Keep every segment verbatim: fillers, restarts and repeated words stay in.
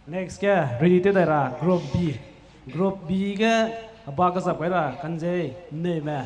Next ge ready tew dai ra group B. Group B ge heba kezap gai ra Kanzei Neume.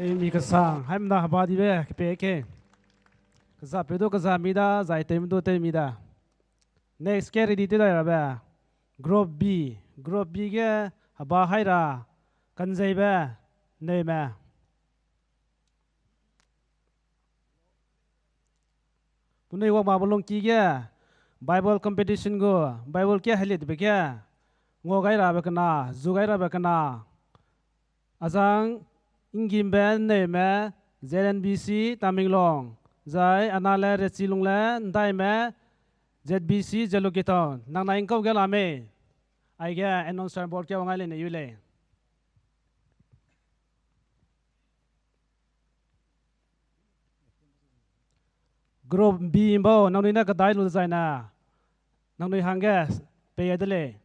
Ei, mi kesang, haimena heba dibe, kepe ke. Kezapeu du kezami da, zai tewme du tewmi da. Next ke ready tew dai rabe. Group B, group B ge heba hai ra, Kanzeibe, Neume. Penui wang ma belungki ge, Bible competition gu, Bible ke helitbe ge, ngua gai rabe kena, zu gai rabe kena. Azang Nggimbe Neume, Z N B C Tamenglong, zai anale Rechilungle Ndaime, Z B C Zeliangrong, nangnai ngkau ge la mei. Aige announcer board ke wang ai leine yu lei. Group B bau, nangnui ne kedai lu zaina, nangnui hangge pei de lei.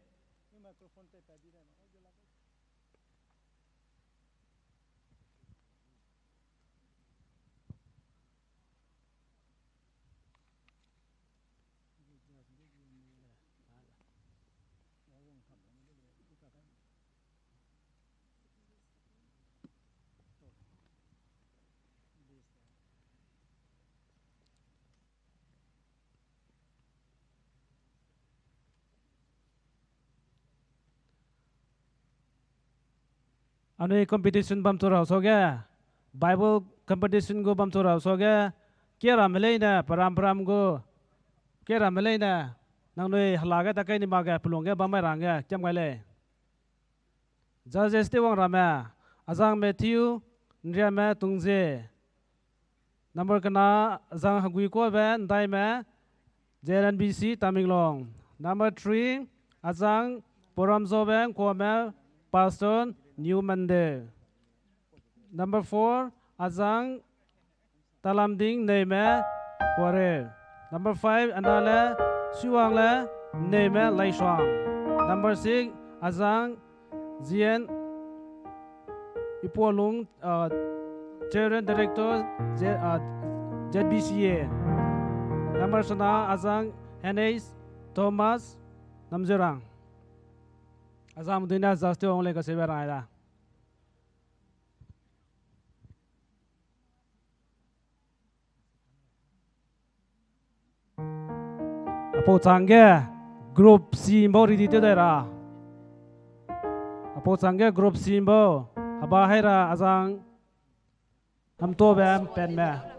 Anui competition bam chu rau suage, Bible competition gu bam chu rau suage, keramme leine, peram peram gu, keramme leine, nangnui hela ge ta kei ni mak ge, pelung ge bam mai rangge, kiam gai lei. Judges te wang ramme, azang Matthew, nriame Tungzie. Number kena, azang Heguikuabe Ndaime, J N B C Tamenglong. Number three, azang Poramzobe Nkuame, Pastor New Mande. Number four, azang Talamding Neime, Kuare. Number five, anale Suangle Neime, Laishuang. Number six, azang Zien Ipualung, uh, Children Director, J-, uh, Z B C A. Number sena, azang Hennes Thomas Namzerang. Azang duina judge te wang lei kaseube rang ai da. Apau changge group C mbau ready tew dai ra. Apau changge group C mbau, heba hai ra azang Namtobe Mpenme. Amen.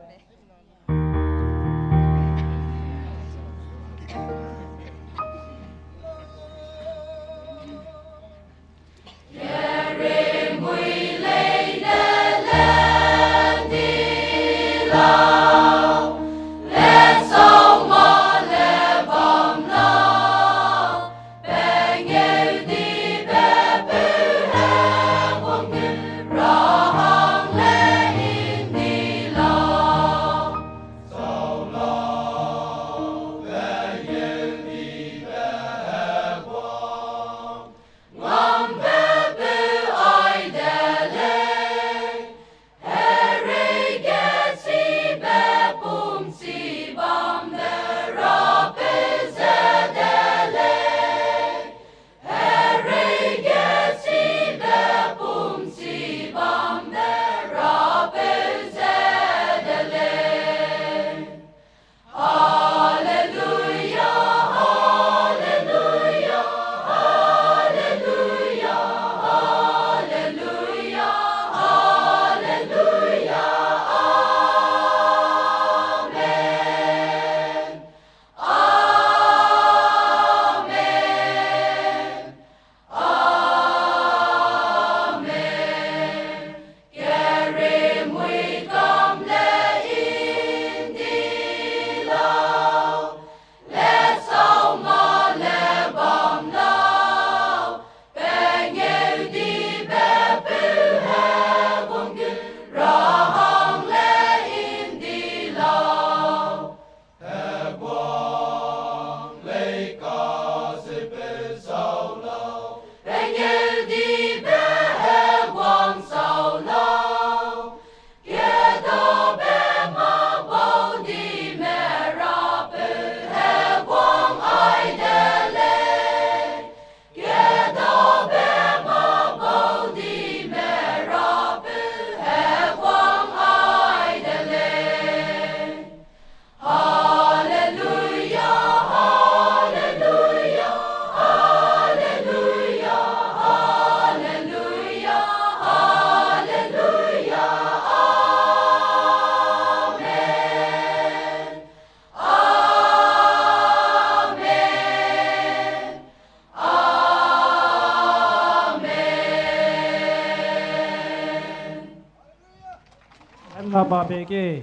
Ba be ke,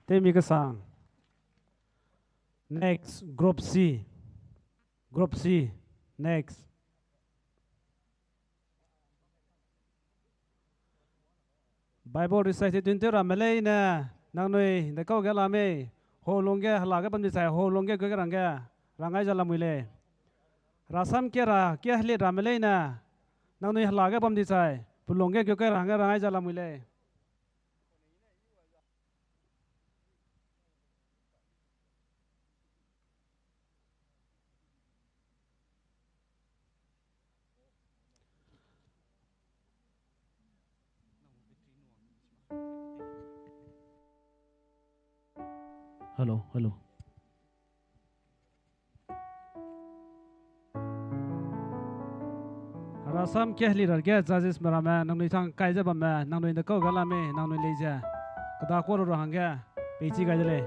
temi kesang. Next, group C. Group C. Next. Bible recitation tew ramme leine, nangnui de kau ge la mei, ho lungge hela ge bam di chai, ho lungge gu ge rangge, rangai za lamui lei. Rasam ke ra, ke helit ramme leine, nangnui hela ge bam di chai, pelung ge gu ge rangge, rangai za lamui lei. Hello, hello. Assam kehli rage judges meramme, nangnui thang kai ze bamme, nangnui de kau ga lame, nangnui lei ze. Keda kuâ ru ra hangge, peichi gai de lei.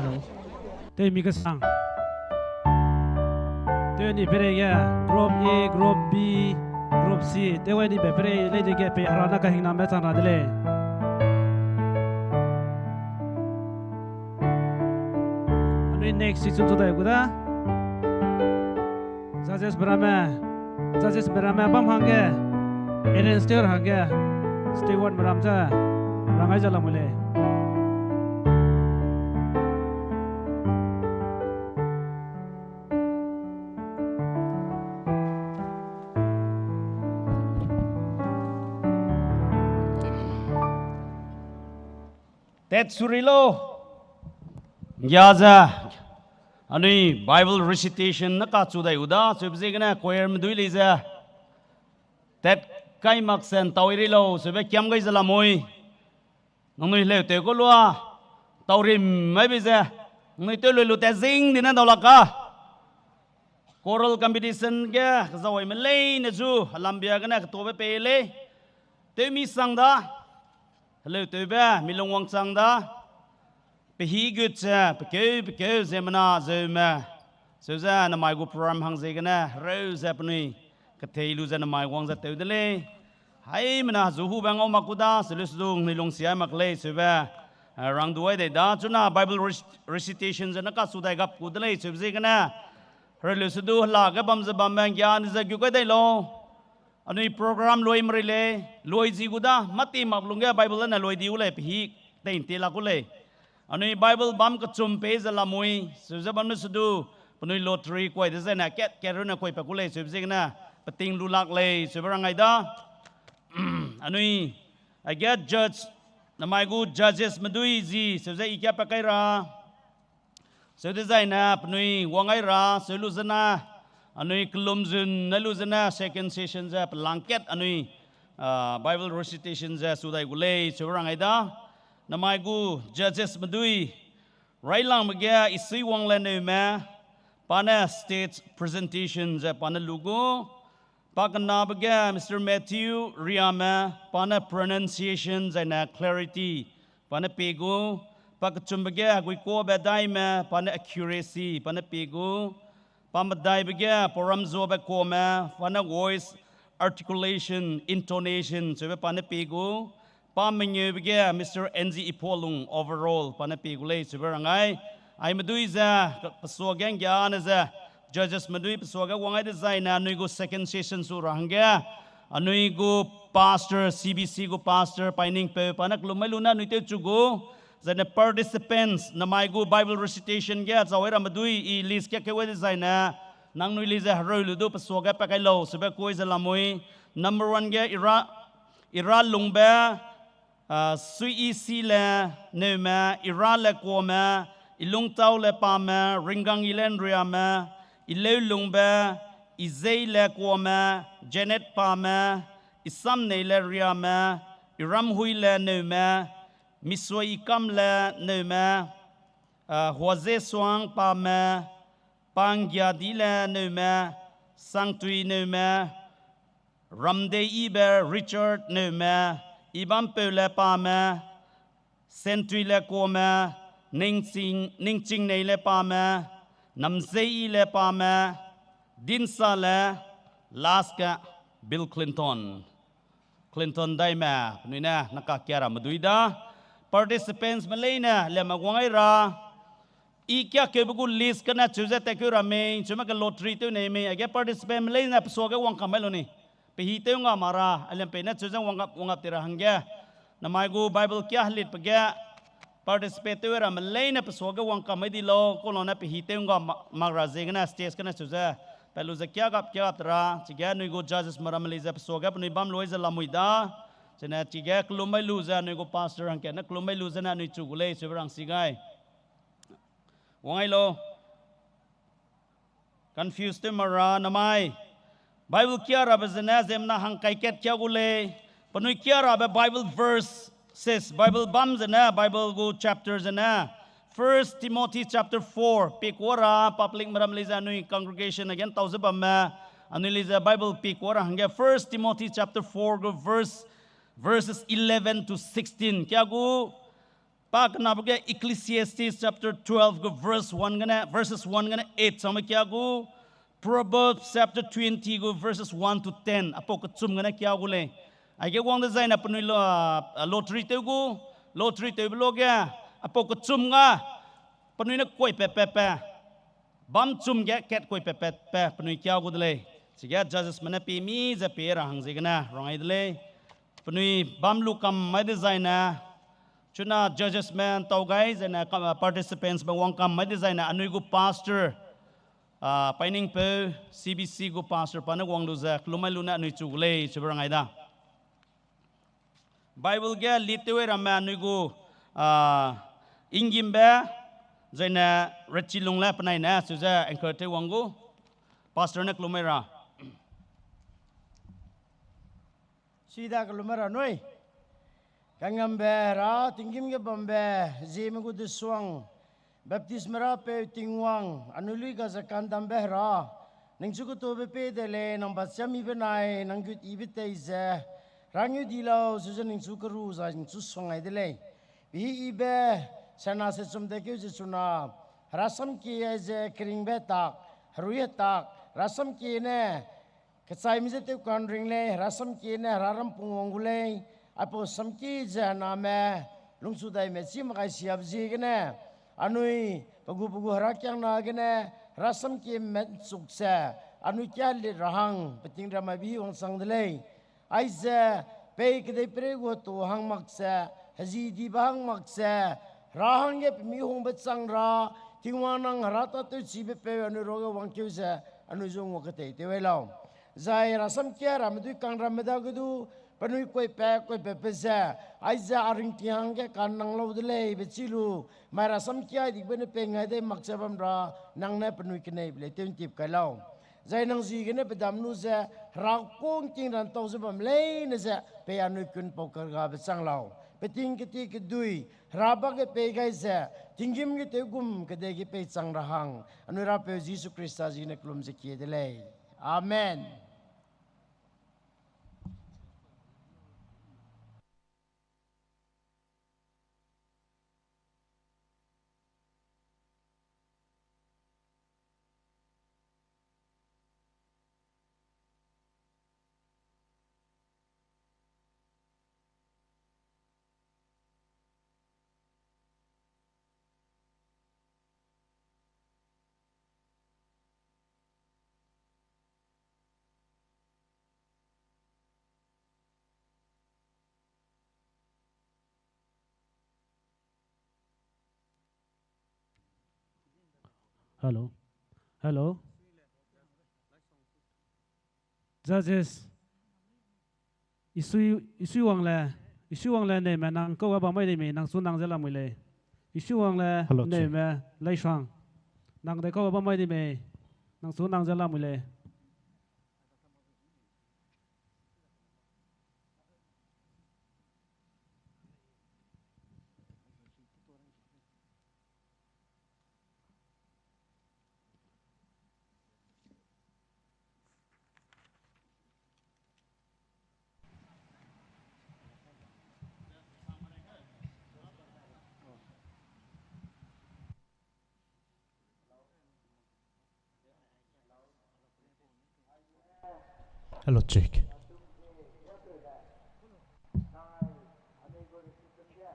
Hello. Tewmi kesang. Tew ni pere ge, group A, group B, group C. Tew ni be pere lei de ge pe hera na kahingnambe chang ra de lei. Anui next section chu dai gu da. Judges meramme, judges meramme bam hangge, arrange tew ra hangge, steward meram ze, rangai ze lamui lei. Tet suri lo. Nggia ze. Anui Bible recitation ne kachu dai u da, cheube ziegene choirme dui lei ze, tat kai mak se ’ntau ri lau, cheube kiam gai ze lamui. Nangnui heleutew ku lua, taurim maibe ze, nangnui tew lui lu tat zing di ne dau lak ka. Choral competition ge, kezau aime leine zu, helambia gene ketobe pei lei. Tewmi sang da, heleutewbe, mi lungwang chang da. Pehî gut ze, pekeu, pekeu, ziemmena, zeume. Cheu ze, namai gu program hang ziegene, hereu ze penui, kethei lu ze namai wang ze tew de lei. Haimena zu hube ngau mak ku da, selu sedung, nui lungsiai mak lei, cheube. Eh, rang du ai dei da, chuna Bible rec-, recitation ze ne kachu dai gap ku de lei, cheube ziegene. Hereu lu sedu hela ge bam ze bamme, ’nggia ni ze gu kai dai lau. Anui program lui meri lei, lui zi gu da, mâti mak lungge Bible ne lui di u lei, pehî tei ’nti lak ku lei. Anui Bible bam kechum pei ze lamui, cheu ze bamme sedu, penui lottery kuai dezaine kat kat runne kuai pa ku lei, cheube ziegene, peting lu lak lei, cheube rang ai da. Anui, aige judge, namai gu judges medui zi, cheu ze i kia pa kai ra. Cheu dezaine penui wang ai ra, cheu lu zene, anui kelum zun ne lu zene second session ze pelangkat anui, ah, Bible recitation ze chu dai gu lei, cheu rang ai da. Namai gu judges medui, railangbe ge Isuiwang le Neume, pa ne stage presentation ze pa ne lu gu, pa kenabe ge Mister Matthew Riame, pa ne pronunciation zaine clarity, pa ne pie gu, pa kechumbe ge Guikuabe Daime, pa ne accuracy, pa ne pie gu, pa medaibe ge Pauramzuabe Kuame, pa ne voice articulation, intonation, cheube pa ne pie gu, pa mengeube ge Mister N G Ipualung overall, pa ne pie gu lei, cheube rang ai. Aime dui ze, pesua ge ’nggia ne ze, judges medui pesua ge wang ai dezaine, anui gu second session su ra hangge, anui gu pastor, C B C gu pastor, Painingpeu, pa ne kelum mai lu ne anui tewchu gu, zaine participants, namai gu Bible recitation ge, zau ai ramme dui, i list ge keu ai dezaine, nangnui lei ze hereu lu du pesua ge pa kai lau, cheube kui ze lamui, number one ge Ira, Iralungbe, ah, Suisi le Neume, Irale Kuame, Ilungtaule Pame, Ringgangi le Nriame, Ileulungbe, Izeile Kuame, Janet Pame, Isamneile Riame, Iramhuile Neume, Misuaikamle Neume, ah, Huazesuang Pame, Panggiadile Neume, Sangtui Neume, Ramdeiyibe Richard Neume, Ibampeule Pame, Sentuile Kuame, Ningching, Ningchingneile Pame, Namzeiyile Pame, Dinsale, last ge Bill Clinton. Clinton Daime, penui ne naka kia ramme dui da. Participants me leine leme wang ai ra. I kia keube gu list gene cheu ze tatkeu ra mei, cheu me ge lottery tew nei mei, aige participant me leine pesua ge wangkam mai lu ni. Pehî tew ngga mak ra, alem pei ne cheu ze wangkam, wangkam ti ra hangge. Namai gu Bible kia helitbe ge, participate tew ramme leine pesua ge wangkam mai di lau, kau lau ne pehî tew ngga ma-, mak ra ziegene stage gene cheu ze, pa lu ze kia gap, kia gap te ra, chige anui gu judges me ramme lei ze pesua ge penui bam lui ze lamui da, chine chige kelum mai lu ze anui gu pastor hangkat ne kelum mai lu zene anui chu gu lei, cheube rang si gai. Wang ai lau. Confuse tew mak ra namai. Bible kia rabe zene ziemmena hang kaikat kia gu lei. Penui kia rabe Bible verses, Bible bam zene, Bible gu chapter zene. First Timothy chapter four, pie kua ra, public me ramme lei ze anui congregation again tau ze bamme. Anui lei ze Bible pie kua ra hangge First Timothy chapter four gu verse, verses eleven to sixteen. Kia gu, pa kenabe ge Ecclesiastes chapter twelve gu verse one gene, verses one gene eight changme kia gu, Proverbs chapter twenty gu verses one to ten, apau kechum gene kia gu lei. Aige wang dezaine penui lo, ah, lottery tew gu, lottery tewbe lo ge, apau kechum ga, penui ne kuai pe pe pe, bam chum ge kat kuai pe pe pe, penui kia gu de lei. Chige judges me ne pie mi ze pie ra hang ziegene, rang ai de lei. Penui bam lu kam mai dezaine, chuna judges me ntau gai zene, ka-, participants me wangkam mai dezaine, anui gu pastor, ah, Painingpeu, C B C gu pastor pa ne wang lu ze, kelum mai lu ne anui chu gu lei, cheube rang ai da. Bible ge lit tew ai ramme anui gu, ah, Inggimbe, Zaine Rechilungle penai ne, chize anchor tew wang gu. Pastor ne kelum mai ra. Sida kelum mai ra nui. Kangambe Hera, tinggîm ge bambe, Zeme gu Desuang, Baptisme Rapeu Tingwang, anui lui ga ze kandambe Hera, ningchu ketube pe de lei, nang ba chiam yibe nai, nang gut yibe tei ze, rangeu di lau, chize ningchu keru zai ningchu suang ai de lei. Pehî yibe, sena se chum de keu ze chuna, Hera samkie aize keringbe tak, herui hetak, Hera samkie ne, kechaime ze tewka'nring lei, Hera samkie ne, Hera rampung wang gu lei, aipau samkie ze name, lungchu daime chî makai siabe ziegene, anui, pe gu pe gu Hera kiangna gene, Hera samkie metchuk ze, anui kia lit ra hang, peting ra mai bi wangchang de lei. Aize, pei kedeiperei gu hetu hang mak ze, hezi dibe hang mak ze, Hera hangge pe mi hungbe chang ra, Tingwang nang Hera tâtewchibe peu anui ruage wangkeu ze, anui zu ngua ketei tew ai lau. Zai Hera samkie ramme dui kang ramme dage du, penui kuipe, kuipepe ze, aize a ringting hangge ka'nnang lau de lei be chi lu, mai Hera samkie ai dibe ne pei ngai dei mak ze bam ra, nang ne penui keneibe lei tew ntip kai lau. Zai nang ziegene pe dam lu ze, Hera kungking rantau ze bam leine ze, pei anui kun pau kargabe chang lau. Peting keti kedui, Hera bak ge pei gai ze, tinggîm ge tew gum kedei ge pei chang ra hang, anui Rapeu Jisu Khrista ziegene kelum ze kie de lei. Amen. Hello. Hello. Judges. Isui, Isui Wangle, Isui Wangle Neume nang kau ga bam mai di mei, nang chu nang ze lamui lei. Isui Wangle Hello, Neume Leishuang. Nang dei kau ga bam mai di mei, nang chu nang ze lamui lei. Hello, check.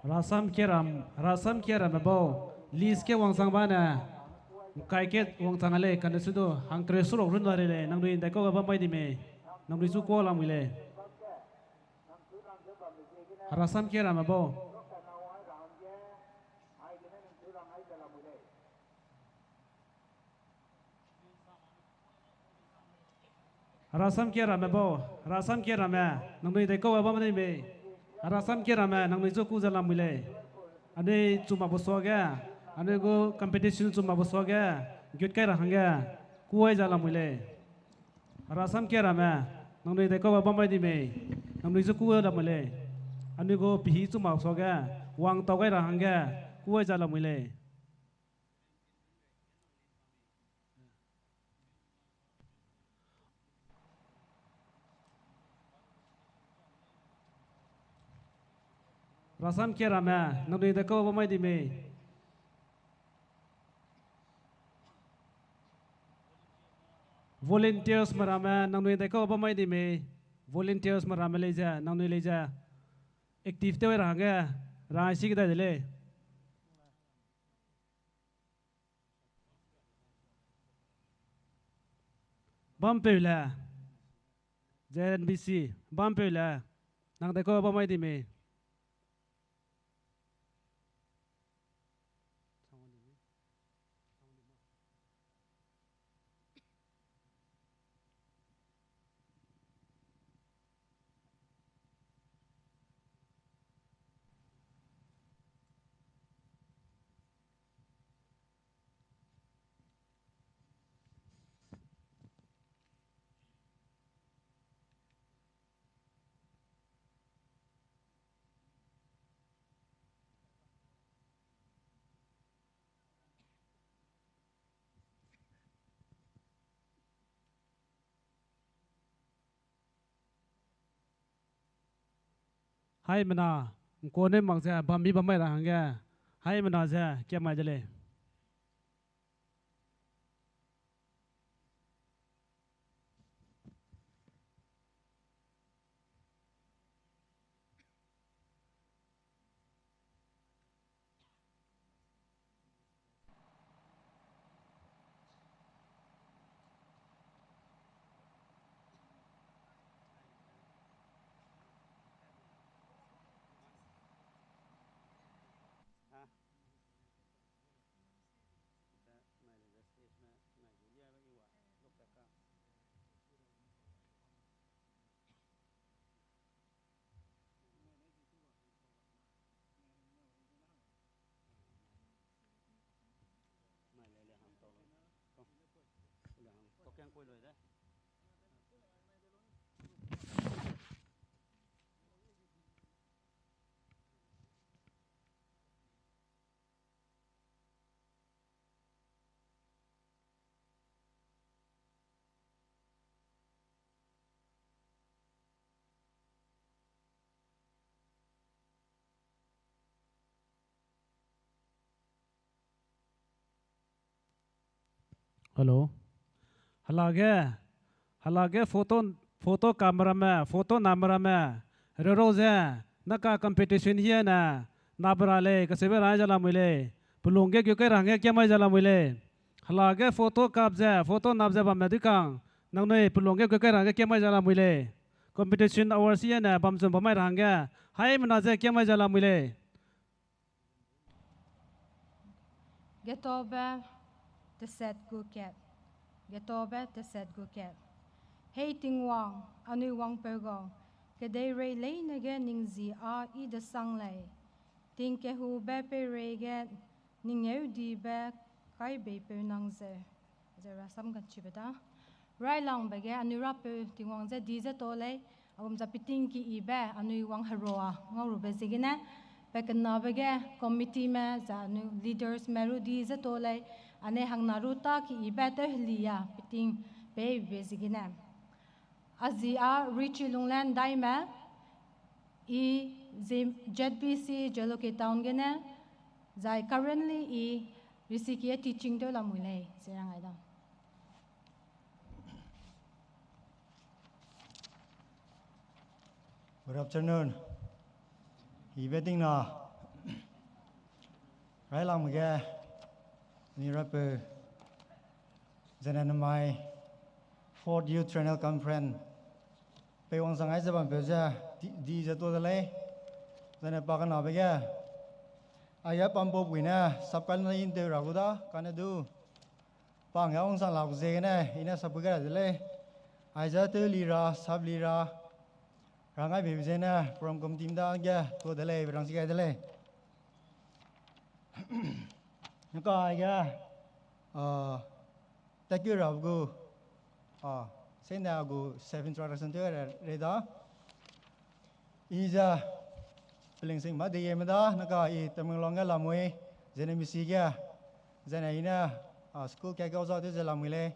Rasam Keram, Rasam Keram bau, list ke wangchang bane, kai ke wangchang lei, kane sudu, hangkre surok run wari lei, nangnui dai kau ga bam mai di mei, nangnui chu kau lamui lei. Rasam Keram bau. Rasam Kerame bau, Rasam Kerame, nangnui dai kau ga bam mai di mei. Rasam Kerame, nangnui chu kau ze lamui lei. Anui chu ma bu suage, anui gu competition chu ma bu suage, gut kai ra hangge, kau ai ze lamui lei. Rasam Kerame, nangnui dai kau ga bam mai di mei, nangnui chu kau lamui lei. Anui gu pihi chu ma suage, wang tau gai ra hangge, kau ai ze lamui lei. Rasam Kerame, nangnui dai kau ga bam mai di mei. Volunteers merame, nangnui dai kau ga bam mai di mei. Volunteers merame lei ze, nangnui lei ze. Active tew ra hangge, ra si kedai de lei. Bampeu le, Z N B C, Bampeu le, nang dai kau ga bam mai di mei. Haimena, ’ngkuaneu mak ze bammi bam mai ra hangge, haimena ze kiam mai de lei. Hello. Helage, helage photo, photo camera me, photo namera me, rero ze, naka competition hie ne, nabera lei, kaseube ra ze lamui lei, pelung ge gu kai ra hangge kiamai ze lamui lei. Helage photo kap ze, photo nap ze bamme dui kang, nangnui pelung ge gu kai ra hangge kiamai ze lamui lei. Competition hours hie ne, bam zun bam mai ra hangge, haimena ze kiamai ze lamui lei. Getobe teset gu kat. Getobe teset gu kat. Hei Tingwang, anui wangpeu gau, kedeirei leine ge ning ji â i desang lei. Ting kehube peireige ning ngeudibe kaibeipeu nang zeu. Zeu rasam kachibe da. Railangbe ge anui Rapeu Tingwang ze di ze to lei, agum za peting ki ibe anui wang heroa ngaurube ziegene, pe kenabe ge committeeme za anui leadersme ru di ze to lei, ane hangna ru ta ki ibe tew heli a peting peibe ziegene. A zi â Richie Lunglen Daime, i Z B C Jalukie Town gene, zai currently i Risikie teaching tew lamui lei, ze rang ai da. Good afternoon. Ibe tingna, railangbe ge, ni Rapeu, zene namai, Fourth Youth Triennial Conference, peiwang sang ai ze bampeu ze, di, di ze to de lei, zene pa kenabe ge, aige pampau pui ne, sapkal ne intew ra gu da, kane du, pa ngge wang sang la gu ziegene, i ne sapui gai ra de lei, aize tew li ra, sap li ra, rang ai beibe ziegene, program committee da ge, to de lei, be rang si gai de lei. Naka aige, ah, tatkeu rabe gu, ah, sene a gu self introduction tew re, rei da. I ze, Pelingsing Madeime da, naka i Tamenglong ge lamui, zene M C ge, zene i ne, ah, school kat kau za tew ze lamui lei,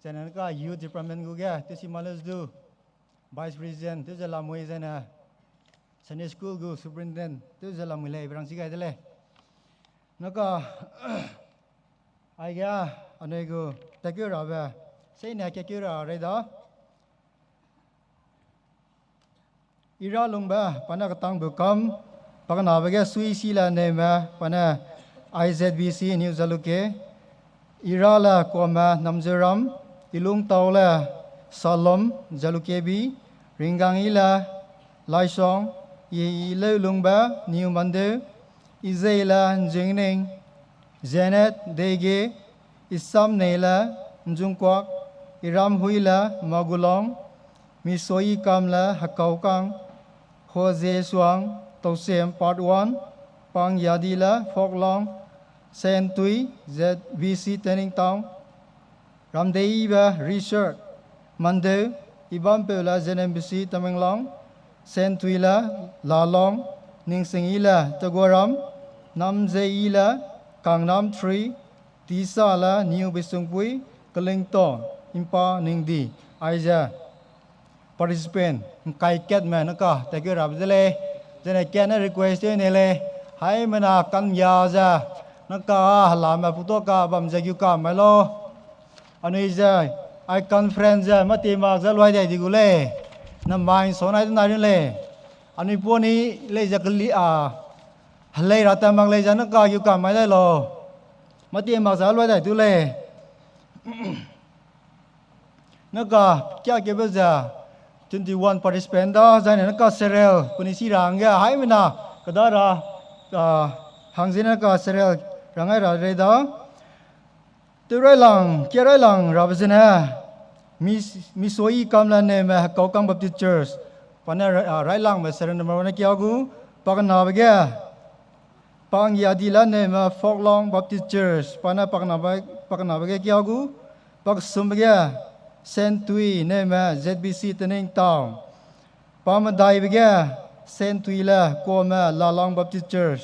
zene naka youth department gu ge, tew si male du, vice president, tew ze lamui zene, Sunday school gu superintendent, tew ze lamui lei, be rang si gai de lei. Naka, aige, anui gu, tatkeu rabe, sene katkeu ra rei da. I ra lungbe, pa ne ketangbe kam, pa kenabe ge sui si le neume, pa ne I Z B C New Jalukie, i ra le kuame Namzeuram, i lungtau le Salom Jalukie bi, ringgang i le Laisong, i, i leu lungbe New Mandeu, i zei le Nzingning, Janet Deige, i sam nei le Nzungkuak, i ram hui le Magulong, mi soi i kam le Hekaukang, Hoze Suang, Tausem Part one, Pang Yadi le Foklong, Sentui, Z B C Tening Town, Ramdeibe Richard, Mandeu, i bampeu le Z N M B C Tamenglong, Sentui le Lalong, Ningsing i le Teguaram, Namze i le Kangnam three, Tisa le New Bisungpui, Kelington, Impa Ningdi, aize participant, ngkai katme naka, tatkeu rabe de lei. Zene kane request tew ne lei, haimena kangya ze, naka helame puto ka bam ze gu ka mai lau. Anui ze, ai conference ze, mati mak ze luai dai di gu lei. Na mai so nai de nai rin lei. Anui poni lei ze keli a, helei ra ta mak lei ze naka gu ka mai dai lau. Mati mak ze luai dai tu lei. Naka kia kebe ze twenty-one participant da, zaine naka serial, puni si ra hangge, haimena, kada ra, ah, hangzene naka serial, rangai ra rei da. Tew railang, kia railang, rabe zene, Mis-, Misoi Kamla Neume Hekaukang Baptist Church, pa ne ra-, ah, railangbe serial number one ne kia gu, pa kenabe ge, Pang Yadi la Neume Foklong Baptist Church, pa ne pa kenabe, pa kenabe ge kia gu, pa kesumbe ge, Sentui Neume Z B C Tening Town, pa medaibe ge, Sentui le Kuame Lalong Baptist Church.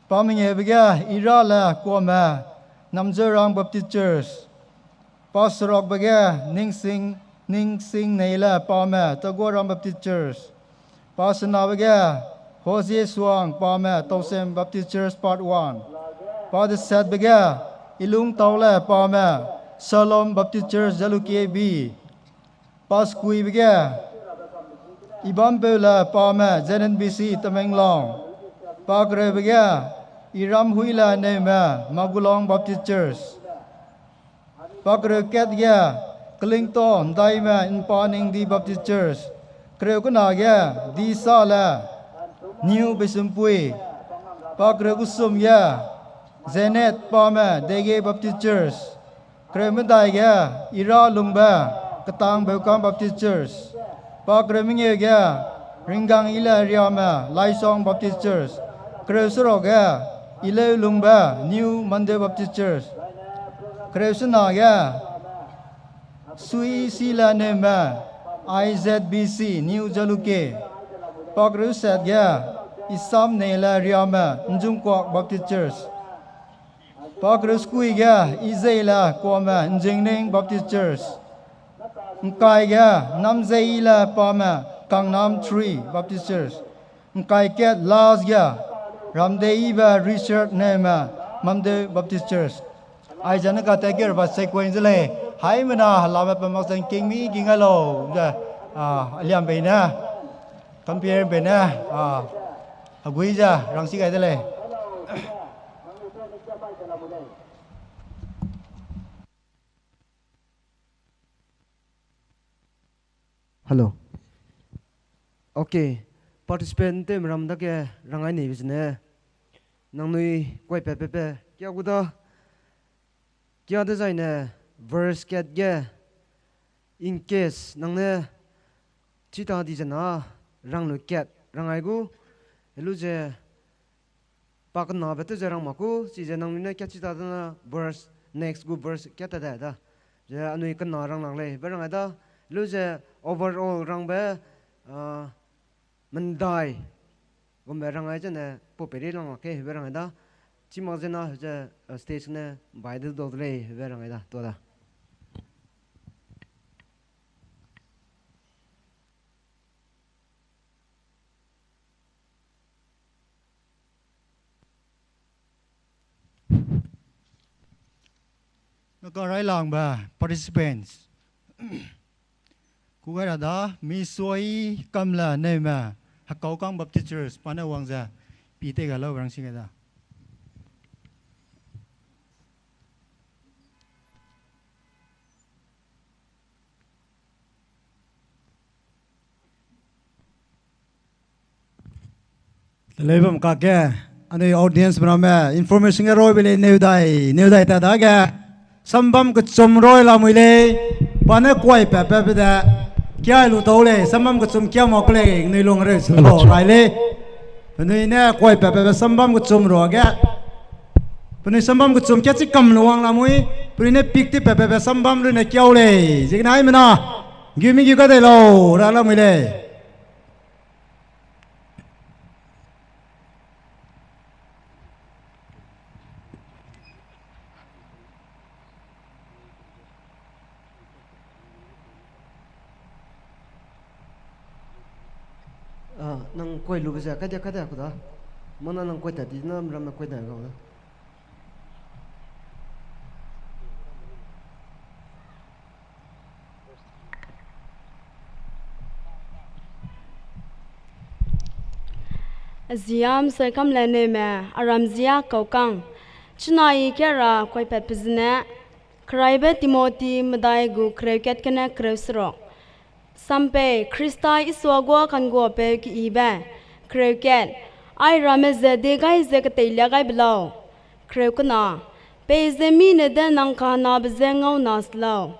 Pa mengeube ge, Ira le Kuame, Namjeurang Baptist Church. Pa serokbe ge, Ningsing, Ningsing Nei le Pame, Taguaram Baptist Church. Pa senabe ge, Hozie Suang Pame, Tausem Baptist Church Part one. Pa desetbe ge, Ilungtau le Pame, Shalom Baptist Church Jalukie B. Pa sekuibe ge, Ibampeu le Pame, Z N B C Tamenglong. Pa kereube ge, Iramhui le Neume, Magulong Baptist Church. Pa kereu kat ge, Kelingto Ndaime, Npa Ningdi Baptist Church. Kereu kena ge, Disa le New Beisumpui. Pa kereu kesum ge, Janet Pame, Dege Baptist Church. Kereu medai ge, Ira Lungbe, Ketang Beukam Baptist Church. Pa kereu mengeu ge, Ringgang Ile Riame, Laisong Baptist Church. Kereu serok ge, Ileu Lungbe, New Mandeu Baptist Church. Kereu sena ge, Sui Sile Neume, I Z B C New Jalukie. Pa kereu set ge, Isam Neile Riame, Njungkuak Baptist Church. Pa kereu sekui ge, Izeile Kuame, Njingning Baptist Church. Ngkai ge, Namzeile Pame, Kangnam three Baptist Church. Ngkai kat last ge, Ramdeibe Richard Neume, Mamdeu Baptist Church. Aize ne ka take care ba sequence lei, haimena helame pe mak zeng kingmi king ai lau ze, ah, aliam bei ne, compare bei ne, ah, hegui ze rangsi gai de lei. Hello. Okay. Participant tewme ram dage rangai neibe zene, nangnui kuai patbe pe kia gu da, kia dezaine verse kat ge, in case nang ne chita di zena rang lu kat rangai gu, helu ze pa kenabe tew ze rang mak gu, chize nangnui ne kia chita dena verse, next gu verse kia ta da da. Ze anui kena rang lak lei, be rangai da, helu ze overall rangbe, ah, mendai gumbe rangai zene pau peirei lang mak ke, be rangai da. Chi mak zena ze, ah, stage ne bai de dau de lei, be rangai da, tua da. Naka railangbe participants. Kugai ra da, Misoi Kamla Neume, Hekaukang Baptist Church, pa ne wang ze, pi tei ga lau rangsi gai da. Teleu bam kakge, anui audience me ramme information ge roi be lei, neu dai, neu dai ta dage. Sambam kechum roi lamui lei, pa ne kuai patpatbe de, kia lu tau lei, sambam kechum kia mak lei, nui lung reu su lau rai lei. Penui ne kuai patpatbe sambam kechum ruage, penui sambam kechum kia chi kam lu wang lamui, penui ne pick ti patpatbe sambam rune kiau lei, ziegene aimena, gumi gu kadei lau, ra lamui lei. Nang kui lube ze, kadia, kadia ku da. Mana nang kui ta di na, ramme kui da gau da. Ziam soi kam le neume, aram zia kaukang. Chuna i kia ra kuaipat pe zene, Keraibe Timothy medai gu kereu kat kene kereu seruk. Sampei, Khrista Isua gua kangguapeu keyibe. Kereu kat, ai ramme ze diegai ze keteilia gai be lau. Kereu kena, peize mi ne de nang kahnabe je ngau na se lau.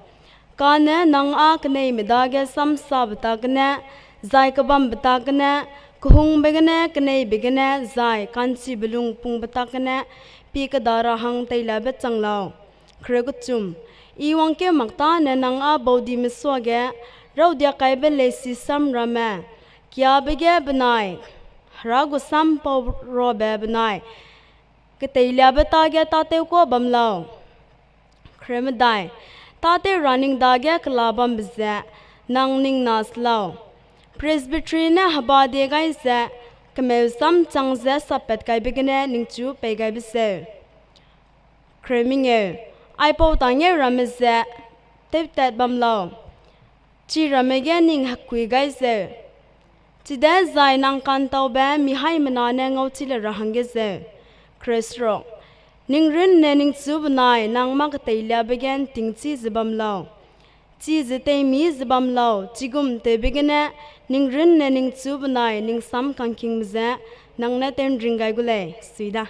Kane nang â keneime dage samsabe tak gene, zai kebambe tak gene, kehungbe gene, keneibe gene, zai ka'nchibe lungpungbe tak gene, pie keda ra hang teilabe chang lau. Kereu kechum, I wangkeu mak tâne nang â baudime suage, raudiak kaibe leisi sam ramme, kiabe ge benai, hera gu sam pau rabe benai, keteiliabe tage tâtew kuâ bam lau. Kereu medai, tâtew ra ning dage kela bambe ze, nang ning na se lau. Presbytery ne heba diegai ze, kemeu sam chang ze sappat kaibe gene ningchu pei gaibe zeu. Kereu mengeu, aipau tângeu ramme ze, tewtat bam lau. Chi ramme ge ning hekui gai zeu. Chide zai nang ka'ntaube mihaimena ne ngauchi le ra hangge zeu. Kereu seruk, ning runne ningchu benai nang mâ keteiliabe ge ’ntingchî ze bam lau. Chi ze teimi ze bam lau, chigum tewbe gene, ning runne ningchu benai ning sam kangkingbe ze, nang ne tew ’nring gai gu lei, sui da.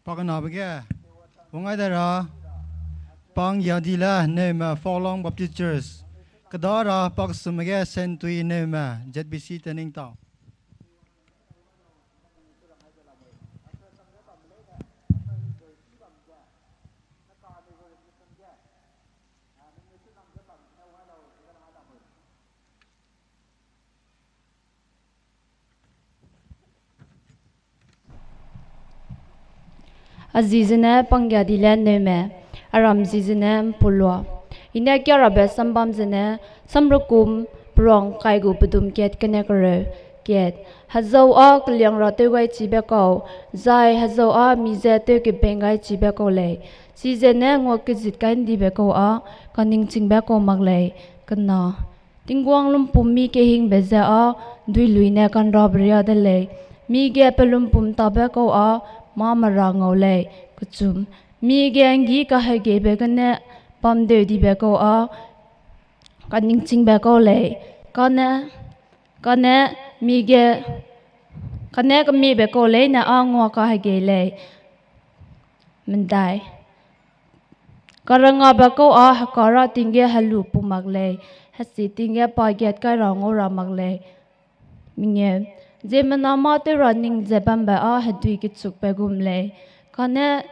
Pakenabe ge, wang ai de ra, Pang Yadile Neume Faolong Baptist Church, keda ra pakesume ge Sentui Neume Z B C Teningtao. A zi zene Panggiadile Neume, a ram zi zene Mpulua. I ne kia rabe sambam zene, Samrekum peruang kai gu pedum kat kene kereu, kat. Hezau â keliangra tewgaichibe kau, zai hezau â mi je tewkebeng gaichibe kau lei. Chizene nguakezit kai ’ndibe kau â, kaningchingbe kau mak lei, kena. Tingwang lumpum mi kehingbe je â duilui ne kanrabe riâ de lei. Mi ge pe lumpum tabe kau â mâ mera ngau lei, kechum. Mi ge ’nggi kahegeibe gene bamdeu dibe kau â kaningchingbe kau lei. Kane, kane mi ge, kane kemiebe kau leine â ngua kahegei lei. Medai. Karangabe kau â hekara ting ge helu pu mak lei, hesi ting ge pa gat kai ra ngau ra mak lei. Mengeu. Ziemmena mâ tew ra ning ze bambe â hedui kechukbe gum lei. Kane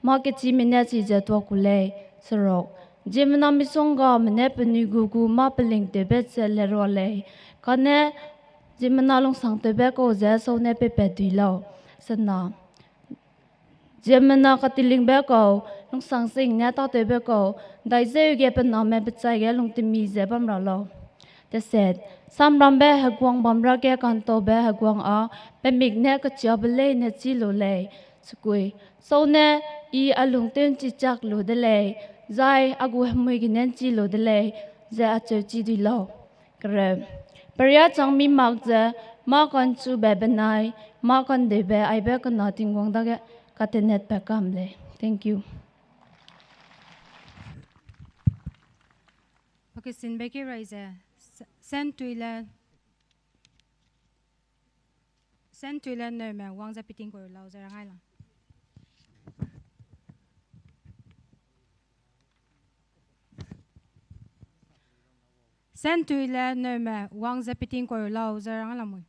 mâ kechîme ne chize tuâ ku lei. Seruk. Ziemmena misonggame ne penui gu gu mâ pelingtewbe ze lerua lei. Kane ziemmena lungsangtewbe kau ze sâu ne peipat dui lau. Sena. Ziemmena katilingbe kau, lungsangsing ne tâtewbe kau, ’ndaizeu ge pe name pechai ge lungtemi ze bam ra lau. Teset, samrambe heguang bamra ge ka'ntaube heguang â, pe mik ne kechiabe leine chî lu lei. Sekui, sâu ne, I a lung tew ’nchichak lu de lei, zai a gu hemui gene ’nchi lu de lei, ze acheu chî dui lau. Kereu. Peria chang mi mak ze, mâ ka'nchube benai, mâ ka'ndeube aibe kena Tingwang dage katenetbe kam lei. Thank you. Pakesinbe keu rai ze, Sentui le, Sentui le Neume wang ze peting kau lau ze rangai lau. Sentui le Neume wang ze peting kau lau ze rangai lamui.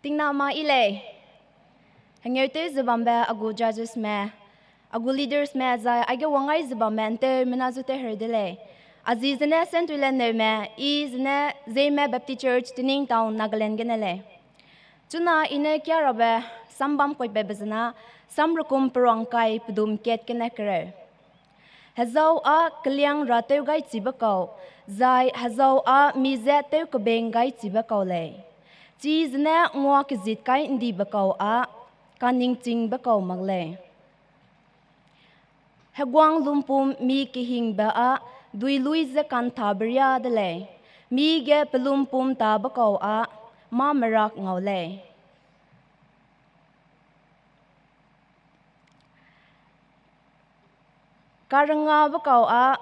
Tingna ma yi lei. Hengeutew ze bambe a gu judgesme, a gu leadersme, zai aige wang gai ze bamme ’nteumena zu tewhereu de lei. A zi zene Sentui le Neume, I zene Zeime Baptist Church, Tening Town, Nagaland gene lei. Chuna I ne kiarabe sambam koipatbe zena, Samrekum peruangkai pedum kat gene kereu. Hezau â keliang ra tew gai chibe kau, zai hezau â mi je tew kebeng gai chibe kau lei. Chi zene ngua kezit kai ’ndibe kau â kaningchingbe kau mak lei. Heguang lumpum mi kehingbe â duilui ze kanthabe riâ de lei, mi ge pe lumpum tabe kau â mâ merak ngau lei. Karengabe kau â,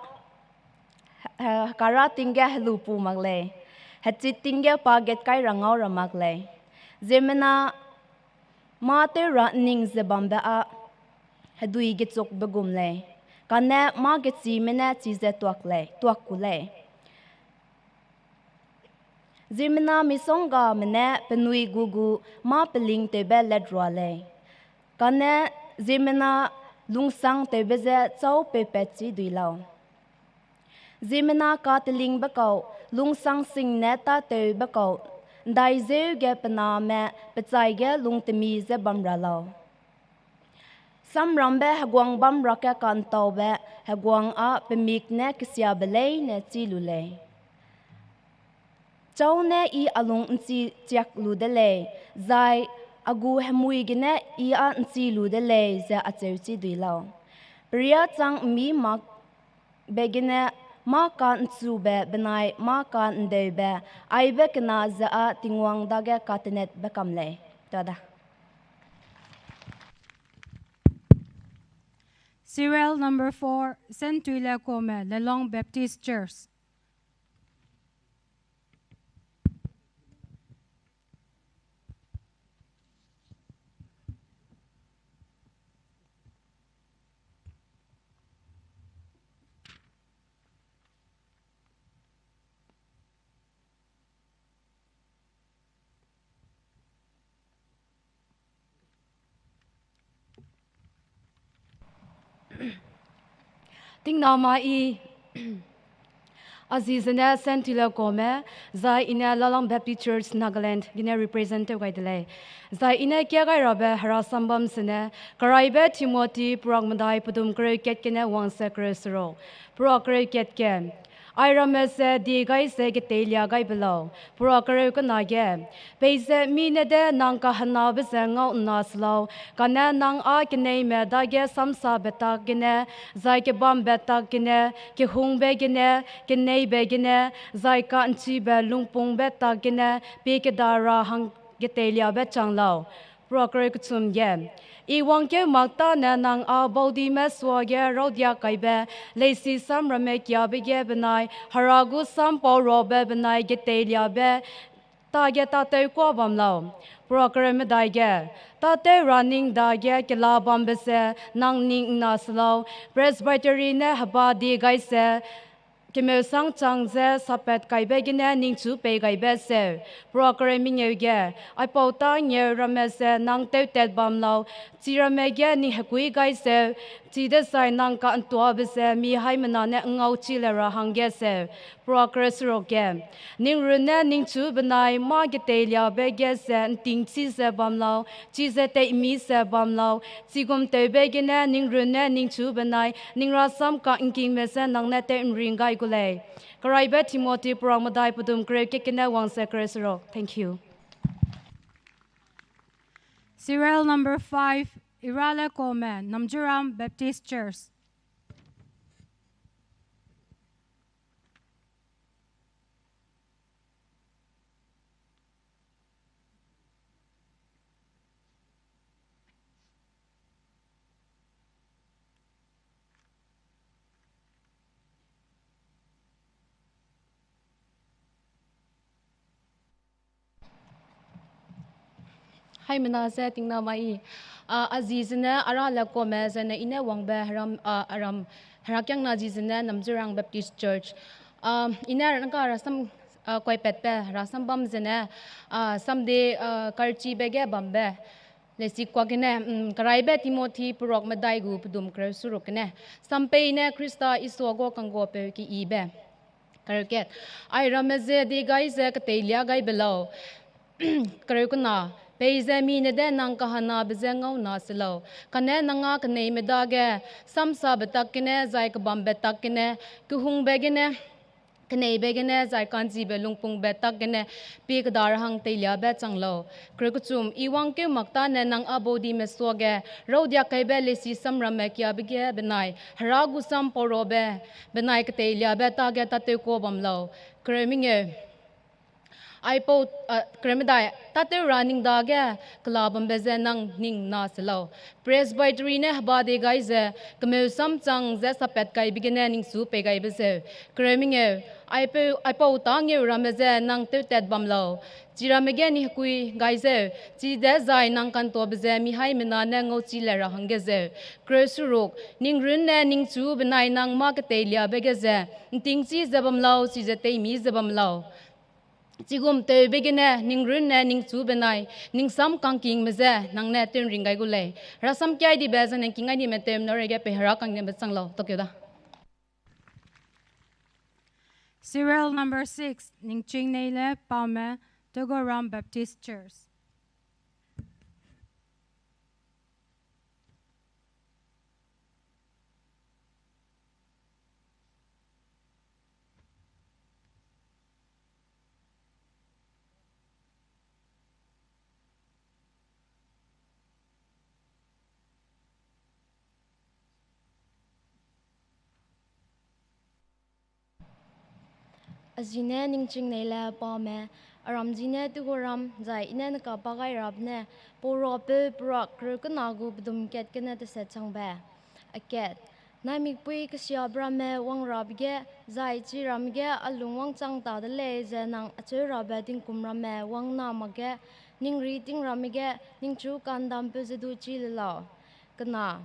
eh, kara ting ge helupu mak lei, hechit ting ge pa gat kai ra ngau ra mak lei. Ziemmena mâ tew ra ’nning ze bambe â hedui gechukbe gum lei, kane mâ gechîme ne chize tuak lei, tuak ku lei. Ziemmena misonggame ne penui gu gu mâ pelingtewbe letrua lei, kane ziemmena lungsangtewbe je châu peupat chi dui lau. Ziemmena katelingbe kau, lungsangsing ne tâtewbe kau, ’ndaizeu ge pe name pechai ge lungtemi ze bam ra lau. Samrambe heguang bam ra ge ka'ntaube heguang â pe mik ne kesiabe leine chî lu lei. Châu ne I a lung ’nchi chiak lu de lei, zai a gu hemui gene I â ’nchi lu de lei, ze acheu chi dui lau. Periâ chang ’mmi mak be gene mâ ka'nchube benai mâ ka'ndeube, aibe kena ze â Tingwang dage katenetbe kam lei. Tada. Serial number four, Sentuile Kome, Lelong Baptist Church. Tingna ma I, a zi zene Sentuile Kome, zai I ne Lalang Baptist Church Nagaland gene represent tew gai de lei. Zai I ne kia gai rabe hera sambam zene, Keraibe Timothy perak medai pedum kereu kat gene wangse kereu seruk. Perak kereu kat ge, ai ramme ze die gai ze geteilia gai be lau. Perak kereu kena ge, peize mi ne de nang kahenabe ze ngau ’nna se lau, kane nang â keneime dage samsabe tak gene, zai kebambe tak gene, kehungbe gene, keneibe gene, zai ka'nchibe lungpungbe tak gene, pie keda ra hang geteiliabe chang lau. Perak kereu kechum ge, I wangkeu mak tâne nang â baudime suage raudia kaibe, leisi samramme kiabe ge benai hera gu sam pau rabe benai geteiliabe tage tâtew kuâ bam lau. Perak kereu medai ge, tâtew ra ning dage kela bambe ze nang ning ’nna se lau. Presbytery ne heba die gai ze, kemeu sang chang ze sapat kaibe gene ningchu pei gaibe zeu. Perak kereu mengeu ge, aipau tâ ngeu ramme ze nang tewtat bam lau, chi ramme ge ning hekui gai zeu, chidezai nang ka'ntuabe ze mi haimena ne ’ngngau chi le ra hangge zeu. Perak kereu seruk ge, ning runne ningchu benai mâ geteiliabe ge ze ’ntingchi ze bam lau, chize teimi ze bam lau, chigum tewbe gene ning runne ningchu benai ning rasam ka'ngkingme ze nang ne tew'nring gai gu lei. Keraibe Timothy perak medai pedum kereu kat gene wangse kereu seruk. Thank you. Serial number five, Irale Kome, Namjuram Baptist Church. Haimena ze tingna mai. A, a zi zene Arale Kome zene I ne wangbe heram, a, aram, herakiangna zi zene Namjurang Baptist Church. A, I ne nangka rasam, a, koipatbe rasam bam zene, a, samde, a, karchibe ge bambe. Lesi kuagene, mm, Keraibe Timothy perak medai gu pedum kereu seruk gene. Sampei ne Khrista Isua gu kangguapeu keyibe. Kereu kat. Ai ramme ze die gai ze keteilia gai be lau. Kereu kena. Peize mi ne de nang kahanabe je ngau na se lau, kane nang â keneime dage, samsabe tak gene, zai kebambe tak gene, kehungbe gene, keneibe gene, zai ka'nchibe lungpungbe tak gene, pie keda ra hang teiliabe chang lau. Kereu kechum, I wangkeu mak tâne nang â baudime suage, raudiak kaibe leisi samramme kiabe ge benai, Hera gu sam paurobe, benai keteiliabe tage tâtew kuâ bam lau. Kereu mengeu. Aipau, a, kereu medai, tâtew ra ning dage kela bambe je nang ning na se lau. Presbytery ne heba dei gai ze, kemeu samchang ze sapat kaibe gene ningchu pei gaibe zeu. Kereu mengeu, aipau, aipau tâ ngeu ramme je nang tewtat bam lau. Chiramme ge ni hekui gai zeu, chidezai nang kantuabe je mi haimena ne ngauchi le ra hangge zeu. Kereu seruk, ning runne ningchu benai nang mâ keteiliabe ge ze, ’ntingchî ze bam lau, chize teimi ze bam lau. Chigum tewbe gene, ning runne ningchu benai, ning sam kangkingme je, nang ne tew ’nring gai gu lei. Rasam kiai dibe, zane ’ngking ai dime tewme nau reige pei Hera kangkingbe chang lau, tokeu da. Serial number six, Ningching Neile Pame, Tugoram Baptist Church. A zi ne Ningching Neile Pame, a ram zi ne Tugoram, zai I ne neka pa gai rabe ne, Pauruapeu Perak kereu kena gu pedum kat gene teset changbe. A kat, naimikpui kesiabe ramme wang rabe ge, zai chiramme ge a lung wangchang ta de lei ze nang acheu rabe tingkum ramme wang na makge, ningri ting ramme ge, ningchu kandampeu ze du chi le lau. Kena,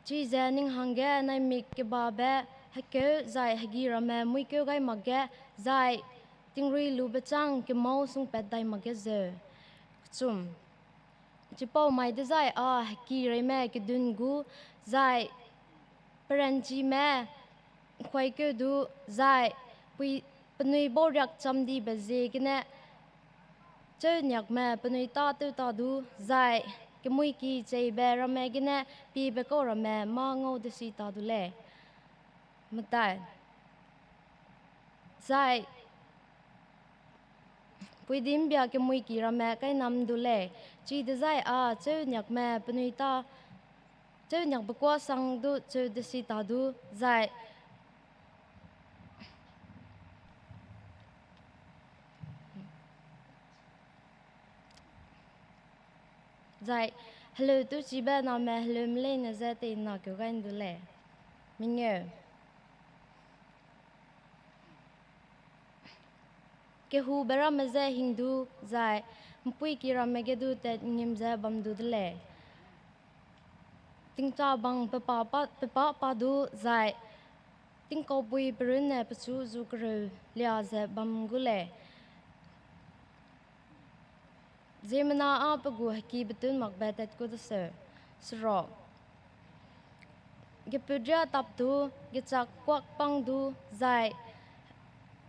chize ning hangge naimik kebabe hekeu zai hegi ramme muîkeu gai makge, zai tingrui lube châng kemâu sungpat dai makge zeu. Kechum, chipau mai dezai â heki reime kedun gu, zai peranchime ’ngkuaikeu du, zai pui penui bauriak chamdibe ziegene, chêuniakme penui tâtew ta du, zai kemuiki cheibe ramme gene piebe kau ramme mâ ngau desi ta du lei. Medai, zai puidimbia kemuiki ramme kainam du lei, chidezai â chêuniakme penui tâ, chêuniakbe kuâ sang du cheu desi ta du, zai zai heleu tewchibe name heleume leine je teinakeu gai ’ndu lei. Mengeu, kehube ramme je hing du, zai ’mpuiki ramme ge du tat ’ngngim ze bam du de lei. Tingchabang pe pa, pa, pe pa pa du, zai tingkaupui pe runne pechu zu kereu lia ze bam gu lei. Ziemmena â pe gu heki betun makbe tat ku deseu. Seruk, gepudria tap du, gechâk kuak pang du, zai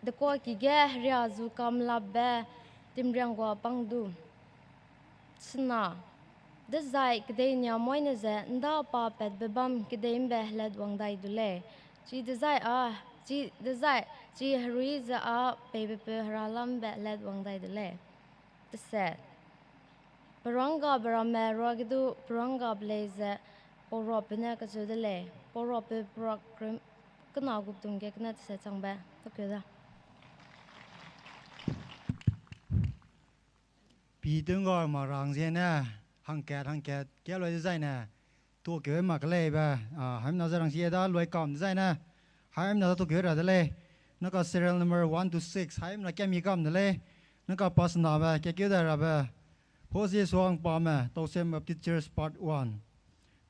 dekuaki ge heria zu kamlapbe timrianggua pang du. Sena, dezai kedei niamoine ze ’nda pa patbe bâm kedei ’mbe helatwang dai du lei. Chidezai â, chidezai, chi herui ze â peibepeu heralam ’mbe helatwang dai du lei. Teset, peruanggabe ramme ruage du peruanggabe lei ze pauruapeu ne kacheu de lei. Pauruapeu Perak kereu kena gu pedum ge kena teset changbe. Tokeu da. Pi tungga ma rang ziene, hangkat, hangkat, kia loi dezaine, tuakeu mak ke leibe, a, haimna ze rangsie da loi kam dezaine, haimna da tuakeu ra de lei, naka serial number one to six, haimna kia mi kam de lei, naka pasnabe, kia keu da rabe, Hozie Suang Pame, Tausem Baptist Church Part one.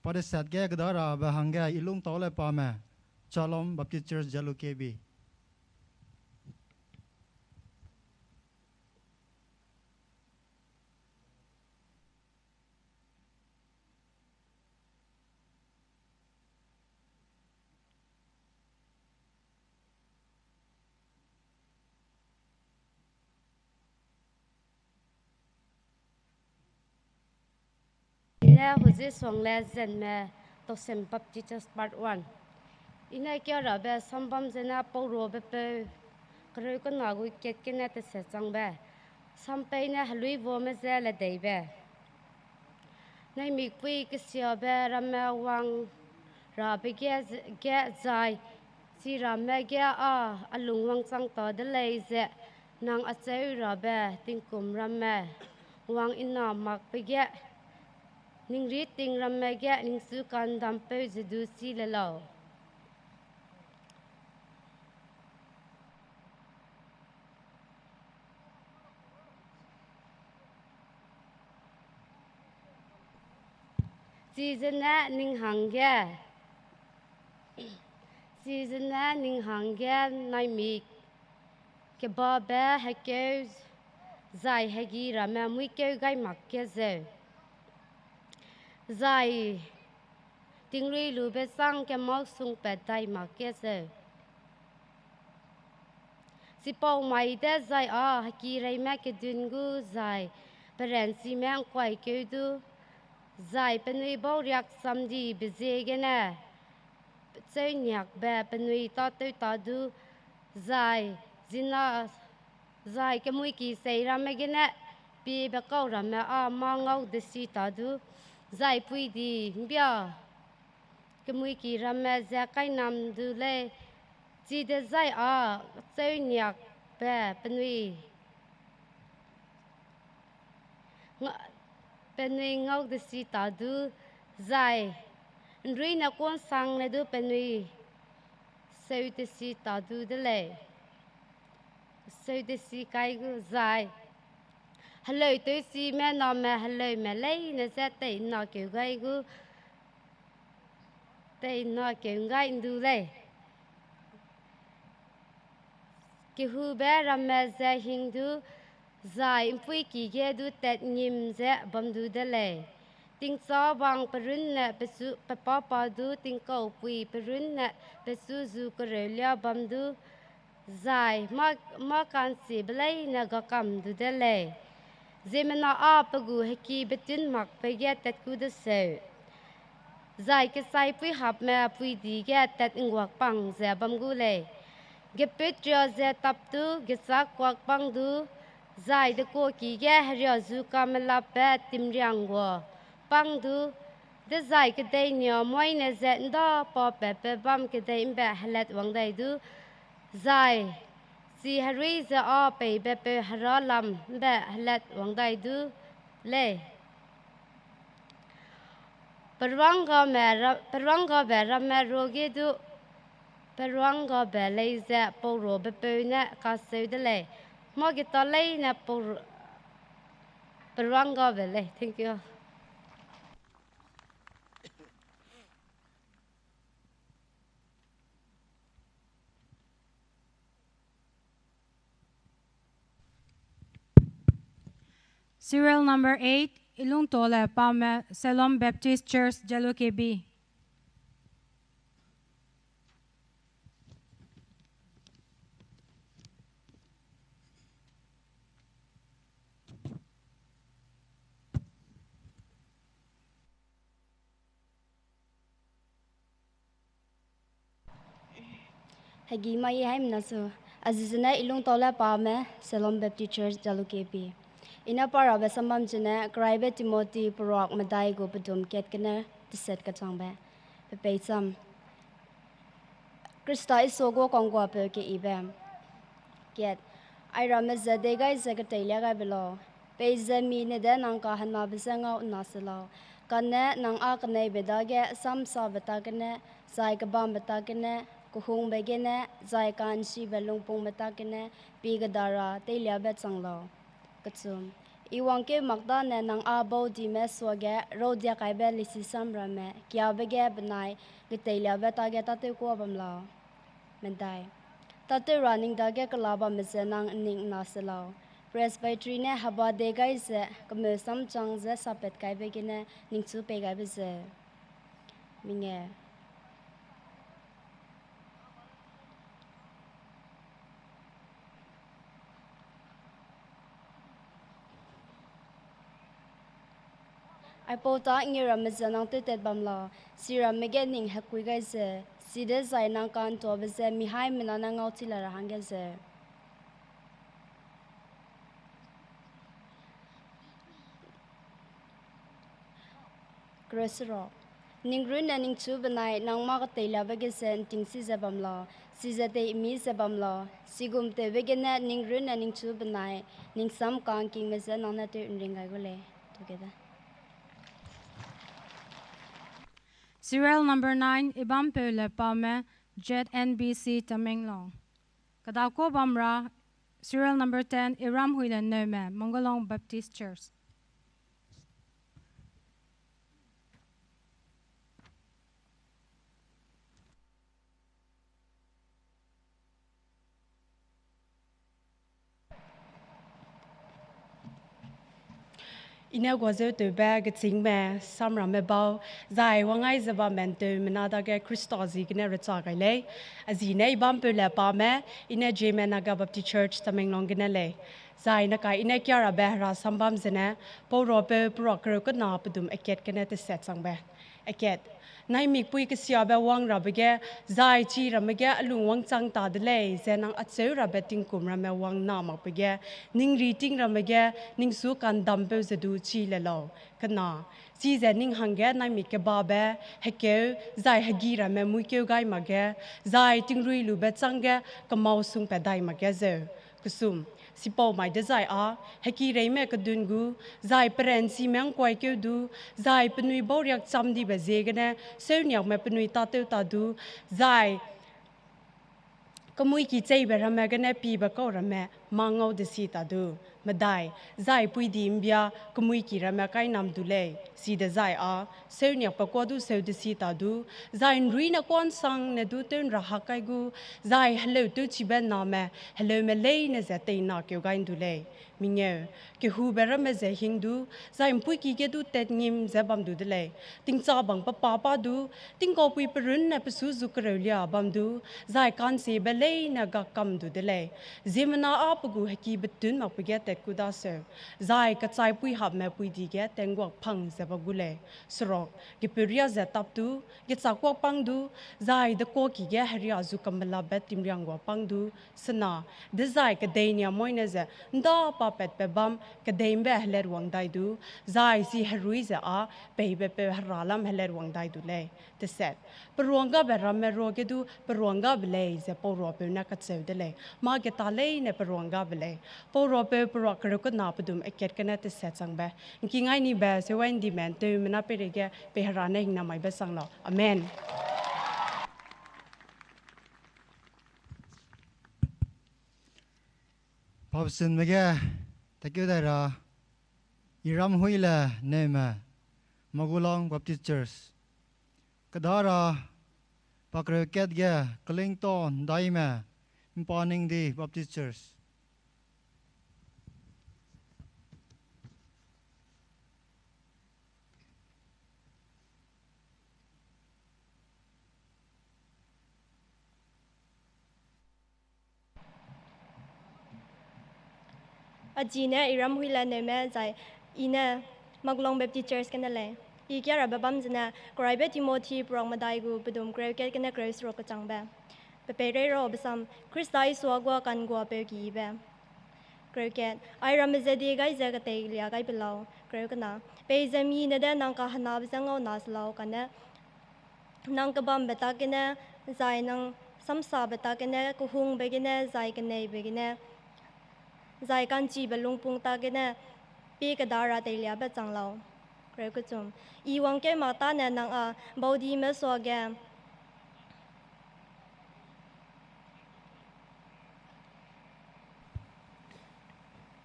Pade set ge keda rabe hangge Ilung Taule Pame, Shalom Baptist Church Jalu K B. Hezisuangle Zenme, Tousem Baptist Church Part one. I ne kia rabe sambam zene pau ruabe peu, kereu kena gu kat gene teset changbe. Sam peine heluivuame je ledeibe. Naimikpui kesiabe ramme wang rabe ge, ge zai, chi ramme ge â a lung wangchang ta de lei ze, nang acheu rabe tingkum ramme wang ina makbe ge, ning riting ramme ge ningchu kandampeu ze du chi le lau. Chizene ning hangge, chizene ning hangge naimik kebabe hekeu zai hegi ramme muîkeu gai mak ge zeu. Zai tingrui lube châng kemau sungpat dai mak ge zeu. Chipau mai dezai â heki reime kedun gu zai peranchime ’ngkuaikeu du, zai penui bau riak samdibe ziegene cheu'nniakbe penui tâtew ta du, zai zina, zai kemuiki sei ramme gene piebe kau ramme â mâ ngau desi ta du, zai puidi ’mbia kemuiki ramme ze kainam du lei, chidezai â cheu'nniakbe penui nga-, penui ngau desi ta du, zai ’nruine kuâ ’nsangne du penui seu desi ta du de lei. Seu desi kai gu zai heleu tewsime name heleume leine je tei ’nnakeu gai gu, tei ’nnakeu ’nggai ’ndu lei. Kehube ramme ze hing du, zai ’mpuîki ge du tat ngim ze bam du de lei. Tingchâ bang perunne pechu, pepapa du tingkaupui perunne pechu zu kereulia bam du, zai mâ, mâ ka'nchibe leine gakam du de lei. Ziemmena â pe gu heki betun makbe ge tat ku deseu, zai kechaipuîhapme puidi ge tat ’ngguak pang ze bam gu lei. Gepût ria ze tap du, gechâk kuak pang du, zai dekuaki ge heria zu kamelapbe timriang gua pang du, dezai kedei nia moine ze ’nda pa patbe bâm kedei ’mbe helat wang dai du, zai chi herui ze â peibe peu hera lam ’mbe helat wang dai du lei. Peruanggame ra-, peruanggabe ramme ruage du, peruanggabe lei ze pau ruabe peu ne kaseu de lei. Mâ geta leine pau ru-, peruanggabe lei. Thank you. Serial number eight, Ilungtole Pame, Shalom Baptist Church, Jalukie B. Hegî mai haimena su, a zi zene Ilungtole Pame, Shalom Baptist Church, Jalukie B. I ne pa rabe sambam zene, Keraibe Timothy peruak medai gu pedum kat gene teset kechangbe. Pepeisam. Khrista Isu gu kangguapeu keyibe. Kat, airamme ze dei gai ze keteilia gaibe lau. Peize mi ne de nang kahenabe je ngau ’nna se lau. Kane nang â keneibe dage samsabe tak gene, zai kebambe tak gene, kehungbe gene, zai ka'nchibe lungpungbe tak gene, pie kedara teiliabe chang lau. Kechum, I wangkeu mak dane nang â baudime suage raudiakaibe lisi samramme kiabe ge benai geteiliabe tage tâtew kuâ bam lau. Medai, tâtew ra ning dage kela bamme ze nang ’nning ’nna se lau. Presbytery ne heba dei gai ze kemeu samchang ze sapat kaibe gene ningchu pei gaibe ze. Menge. Aipau tâ ngi ramme ze nang tewtat bam lau, chi ramme ge ning hekui gai ze, chidezai nang ka'ntuabe ze mihaimena ne ngau chi la ra hangge zeu. Kereu seruk. Ning runne ningchu benai nang mâ keteiliabe ge ze ’ntingchi ze bam lau, chize teimi ze bam lau, chigum tewbe gene ning runne ningchu benai ning sam ka'ngkingme je nang ne tew ’nring gai gu lei. Together. Serial number nine, Ibampeu le Pame, Z N B C Tamenglong. Kedakua bam ra, serial number ten, Iramhui le Neume, Mangulong Baptist Church. I ne guazeu tewbe gechîngme, samramme bau, zai wangai ze bamme ’nteumena dage Khrista zi gene recha gai lei. A zi ne Ibampeu le Pame, I ne Zeme Naga Baptist Church Tamenglong gene lei. Zai nakai I ne kiarabe hera sambam zene, Pauruapeu peruak kereu kena pedum akat gene teset changbe. Akat, naimikpui kesiabe wang rabe ge, zai chi ramme ge a lung wangchang ta de lei ze nang acheu rabe tingkum ramme wang na makbe ge, ning riting ramme ge ning su kandampeu ze du chî le lau. Kena, chize ning hangge naimik kebabe, hekeu, zai hegî ramme muîkeu gai makge, zai tingrui lube chângge kemau sungpat dai makge zeu. Kesum, sipau mai dezai â, heki reime kedun gu, zai peranchime ’ngkuaikeu du, zai penui bauriak cham dibe ziegene seuniakme penui tâtew ta du, zai kemuiki cheibe ramme gene pibe kau ramme mâ ngau desi ta du. Medai, zai puidi ’mbia kemuiki ramme kainam du lei, chidezai â, seuniakbe kuâ du seu desi ta du, zai ’nruine kuâ ’nsangne du tew ’nrahak kai gu, zai heleu tewchibe name heleume leine ze teinakeu gai ’ndu lei. Mengeu, kehube ramme ze hing du, zai ’mpuîki ge du tatngîm ze bam du de lei. Tingchâ bang pe pa pa du, tingkaupui perunne pe su zu kereulia bam du, zai ka'nchibe leine gak kam du de lei. Ziemmena â pe gu heki betun makbe ge tat ku daseu, zai kechaipuî hapme puidi ge tengguak pang ze bam gu lei. Seruk, gepeuria ze tap du, gechâkkuak pang du, zai dekuaki ge heria zu kemelabe timriang guak pang du, sena, dezai kedei niamoine ze ’nda papatbe bâm kedei ’mbe helatwang dai du, zai chi herui ze â peibepeu heralam helatwang dai du lei. Teset, peruanggabe ramme ruage du peruanggabe lei ze Pauruapeu ne kacheu de lei. Mâ geta leine peruanggabe lei. Pauruapeu peruak kereu kena pedum akat gene teset changbe. ’Ngkingai nibe seuaindime ’nteumena peireige pei Hera ne hingnamaibe chang lau. Amen. Papesenme ge takeu dai ra, Iramhuile Neume, Magulong Baptist Church. Keda ra, pakereu kat ge Kelingto ’Ndaime, Mpaningdi Baptist Church. A zi ne Iramhuile Neume zai I ne Magulong Baptist Church gene lei. I kiarabe bam zene Keraibe Timothy peruak medai gu pedum kereu kat gene kereu seruk kechangbe. Pe peirei rabe sam, Khrista Isua guâ ka'ngguapeu ki yibe. Kereu kat, airamme ze die gai ze keteilia gai be lau. Kereu kena, peize mi ne de nang kahenabe je ngau na se lau, kane nang kebambe tak gene, zai nang samsabe tak gene, kehungbe gene, zai keneibe gene, zai ka'nchibe lungpung tak gene, pie keda ra teiliabe chang lau. Kereu kechum, I wangkeu mak tâne nang â baudime suage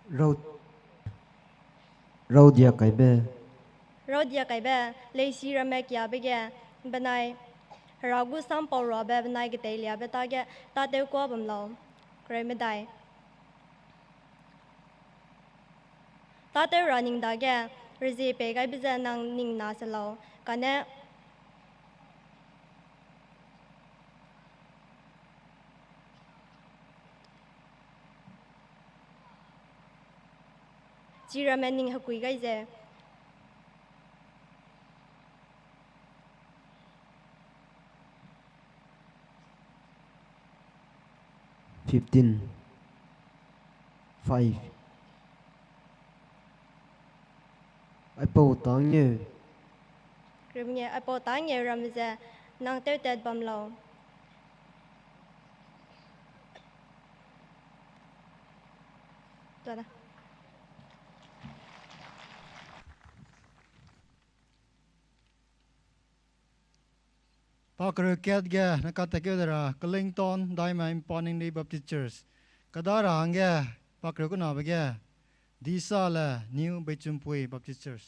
Rau, raudia kaibe. Raudia kaibe, leisi ramme kiabe ge, benai, Hera gu sam pauruabe benai geteiliabe tage, tâtew kuâ bam lau. Kereu medai. Tâtew ra ning dage, rezie pei gaibe je nang ning na se lau, kane, Chiramme ning hekui gai ze, Fifteen. Five. Aipau tângeu. Rem nge, aipau tângeu ramme ze nang tewtat bam lau. Tua da. Pa kereu kat ge ne katekeu de ra Clinton Daime Mpaningdi Baptist Church. Keda ra hangge pa kereu kenabe ge Disa le New Beichumpui Baptist Church.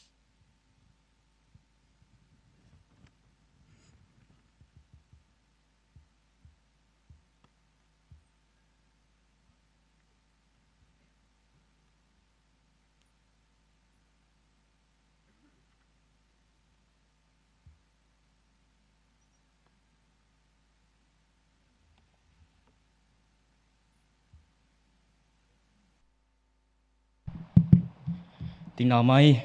Tingna mai.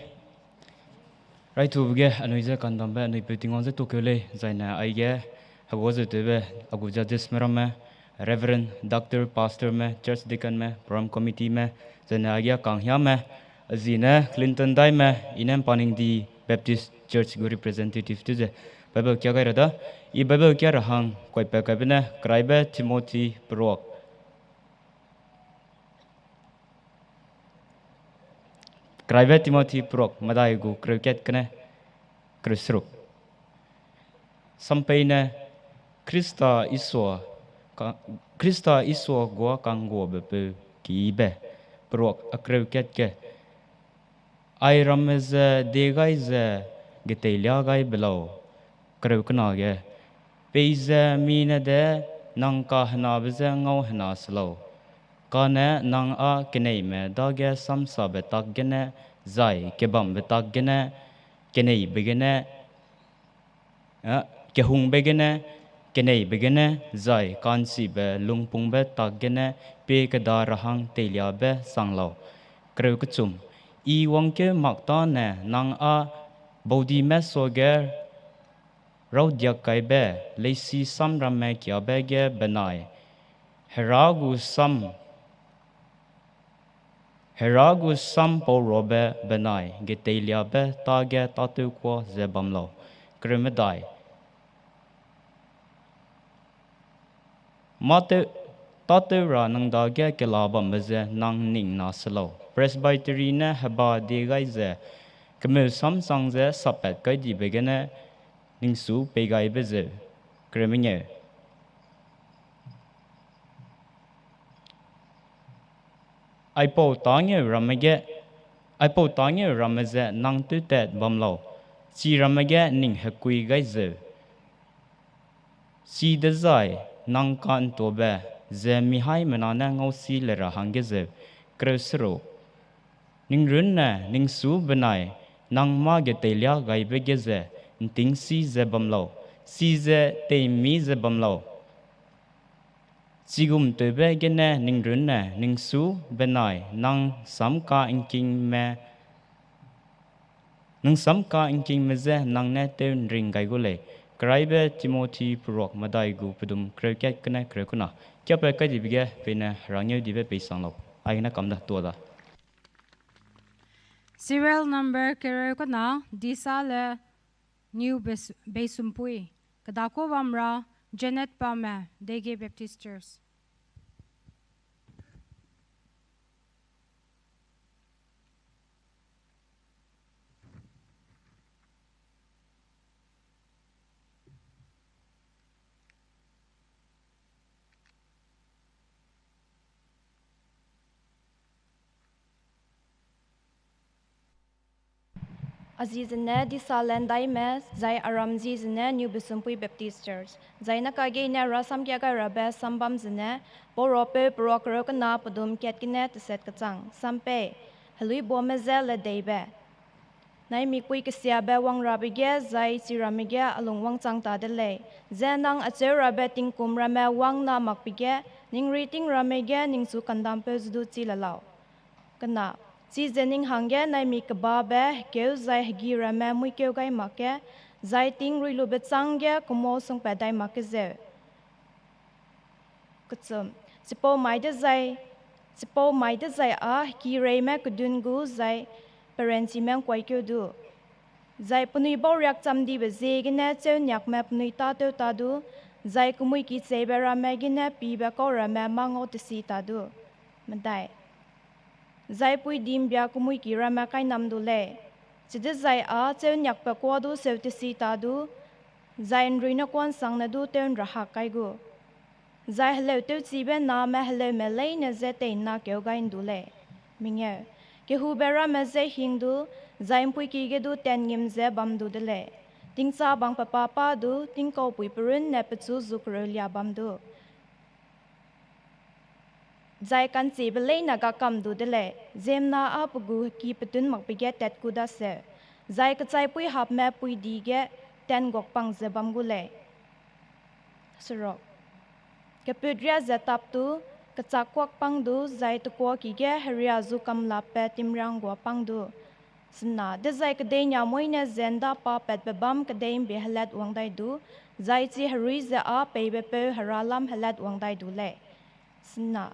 Raitube ge anui je kandambe anui peu Tingwang je tukeu lei, zaine aige hegua ze tewbe a gu judgesme ramme, Reverend, Doctor, Pastorme, Church Deaconme, Program Committeeme, zaine aige a kanghiame, a zi ne Clinton Daime, i ne Mpaningdi Baptist Church gu representative tew ze Bible kia gai ra da. I Bible kia ra hang kuaipat kaibe ne Keraibe Timothy peruak Keraibe Timothy peruak medai gu kereu kat gene kereu seruk. Sampeine Khrista Isua ka-, Khrista Isua gua kangguabe peu kibe peruak a kereu kat ge Airamme ze die gai ze geteilia gai be lau, kereu kena ge, peize mi ne de nang kahenabe je ngau hena se lau, kane nang â keneime dage samsabe tak gene, zai kebambe tak gene, keneibe gene, kehungbe gene, keneibe gene, zai ka'nchibe lungpungbe tak gene, pie keda ra hang teiliabe sang lau. Kereu kechum, I wangkeu mak tâne nang â baudime suage raudiak kaibe leisi samramme kiabe ge benai, Hera gu sam, Hera gu sam pauruabe benai geteiliabe tage tâtew kuâ ze bam lau. Kereu medai, mâ tâtew ra nang dage kela bambe ze nang ning na se lau. Presbytery ne heba die gai ze kemeu samsang ze sappat kai dibe gene ningchu peigaibe zeu. Kereu mengeu. Aipau tângeu ramme ge, aipau tângeu ramme ze nang tewtat bam lau, chi ramme ge ning hekui gai zeu. Chi dezai nang ka'ntuabe ze mihaimena ne ngausi le ra hangge zeu. Kereu seruk. Ningrunne ningchu benai nang mâ geteilia gaibe ge ze ’ntingsi ze bam lau, chize teimi ze bam lau. Chigum tewbe gene ningrunne ningchu benai nang samka'ngkingme, nang samka'ngkingme je nang ne tew ’nring gai gu lei. Keraibe Timothy peruak medai gu pedum kereu kat gene kereu kena. Kiapat kai dibe ge peine rangeu dibe peisang lau. Aigene kam da tua da. Serial number kereu kena, Disa le New Bes-, Beisumpui. Kedakua bam ra Janet Pame, Dege Baptist Church. A zi zene Disa le Ndaime, zai a ram zi zene New Beisumpui Baptist Church. Zai ne kageine rasam kia gai rabe sambam zene, Pauropeu peruak kereu kena pedum kat gene teset kechang, sampei, heluibuame je ledeibe. Naimik pui kesiabe wangrabe ge, zai chiramme ge a lung wangchang ta de lei. Je nang acheu rabe tingkum ramme wang na makbe ge, ningrui ting ramme ge ningchu kandampeu ze du chi le lau. Kena, chize ning hangge naimik kebabe hekeu zai hegi ramme muikeu gai makge, zai tingrui lube chângge kemau sungpat dai makge zeu. Kechum, Chipau mai dezai, chipau mai dezai â heki reime kedun gu zai peranchime ’ngkuaikeu du, zai penui bau riakchamdibe ziegene chêu niakme penui tâtew ta du, zai kemuiki cheibe ramme gene pibe kau ramme mâ ngau tesi ta du, medai, zai puidi ’mbia kemuiki ramme kainam du lei. Chidezai â chêu niakbe kuâ du seu tesi ta du, zai ’nruine kuâ ’nsangne du tew'nrahak kai gu, zai heleu tewchibe name heleume leine je tei'nna keu gai ’ndu lei. Mengeu, kehube ramme je hing du, zai ’mpuiki ge du tatngîm ze bam du de lei. Tingcha bang pe pa pa du, tingkaupui pe runne pechu zu kereulia bam du, zai ka'nchibe leine gakam du de lei. Ziemmena â pe gu heki petun makbe ge tat ku daseu, zai kechaipui hapme puidi ge tat'nguak pang ze bam gu lei. Seruk, keput riâ ze tap tu, kechâk kuak pang du, zai tekuaki ge heria zu kamlapbe timriang gua pang du, sena, dezai kedei niamoîne ze ’nda pa patbe bâm kedei ’mbie helatwang dai du, zai chi herui ze â peibe peu hera lam helatwang dai du lei. Sena,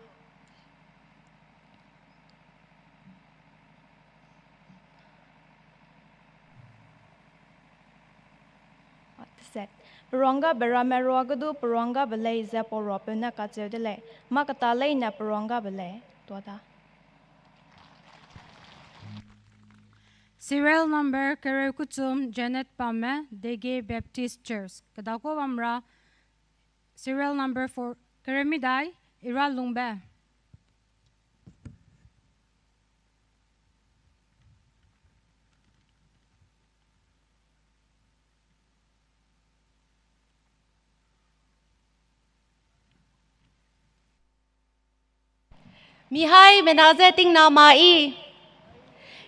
peruanggabe ramme ruage du peruanggabe lei ze pauruapeu ne kacheu de lei. Mâ keta leine peruanggabe lei. Tuada. Serial number kereu kechum, Janet Pame, Dege Baptist Church. Kedakua bam ra serial number four, kereu medai, Iralungbe. Mihaimena je tingna mai.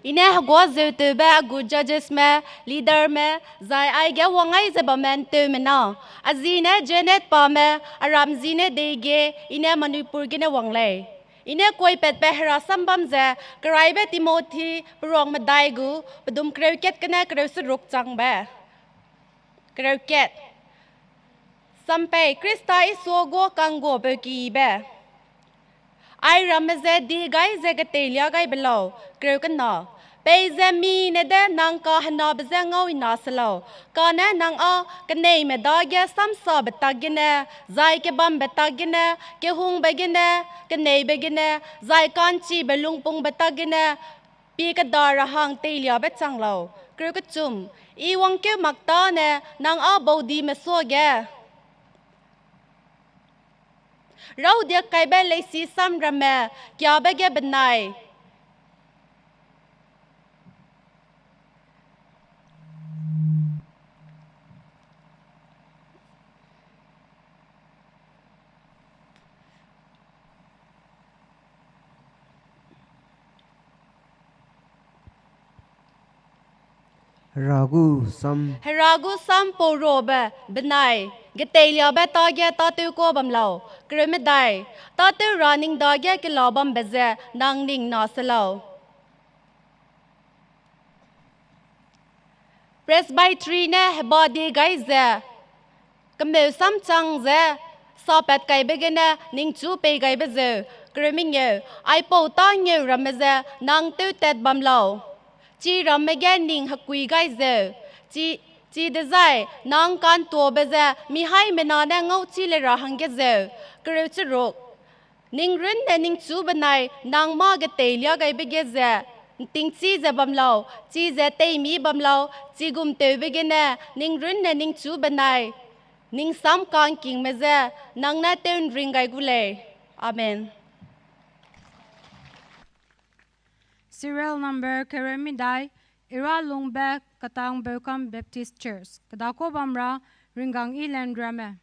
I ne hegua zeu tewbe a gu judgesme, leaderme, zai aige wang ai ze bamme ’nteumena. A zi ne Janet Pame, a ram zi ne Dege, i ne Manipur gene wang lei. I ne kuaipatbe herasam bam ze, Keraibe Timothy peruang medai gu, pedum kereu kat gene kereu seruk changbe. Kereu kat. Sampei Khrista Isua guâ ka'ngguapeu kibe. Airamme je di gai ze geteilia gai be lau, kereu kena. Peize mi ne de nang kahenabe je ngau ina se lau, kane nang â keneime dage samsabe tak gene, zai kebambe tak gene, kehungbe gene, keneibe gene, zai ka'nchibe lungpungbe tak gene, pie keda ra hang teiliabe chang lau. Kereu kechum, I wangkeu mak tâne nang â baudime suage raudiak kaibe leisi samramme kiabe ge benai. Hera gu sam. Hera gu sam paurobe benai, geteiliabe tage tâtew kuâ bam lau, kereu medai, tâtew ra ning dage kela bambe ze nang ning na se lau. Presbytery ne heba die gai ze, kemeu samchang ze, sapat kaibe gene ningchu pei gaibe zeu, kereu mengeu, aipau tâ ngeu ramme ze nang tewtat bam lau. Chi ramme ge ning hekui gai zeu, chi, chidezai nang ka'ntuabe ze mihaimena ne ngauchi le ra hangge zeu, kereu cheruk. Ning runne ningchu benai nang mâ geteilia gaibe ge ze, ’ntingchî ze bam lau, chize teimi bam lau, chigum tewbe gene ning runne ningchu benai, ning sam ka'ngkingme je nang ne tew'nring gai gu lei. Amen. Serial number kereu medai, Iralungbe Katang Beukam Baptist Church. Kedakua bam ra, Ringgang Ilenrame.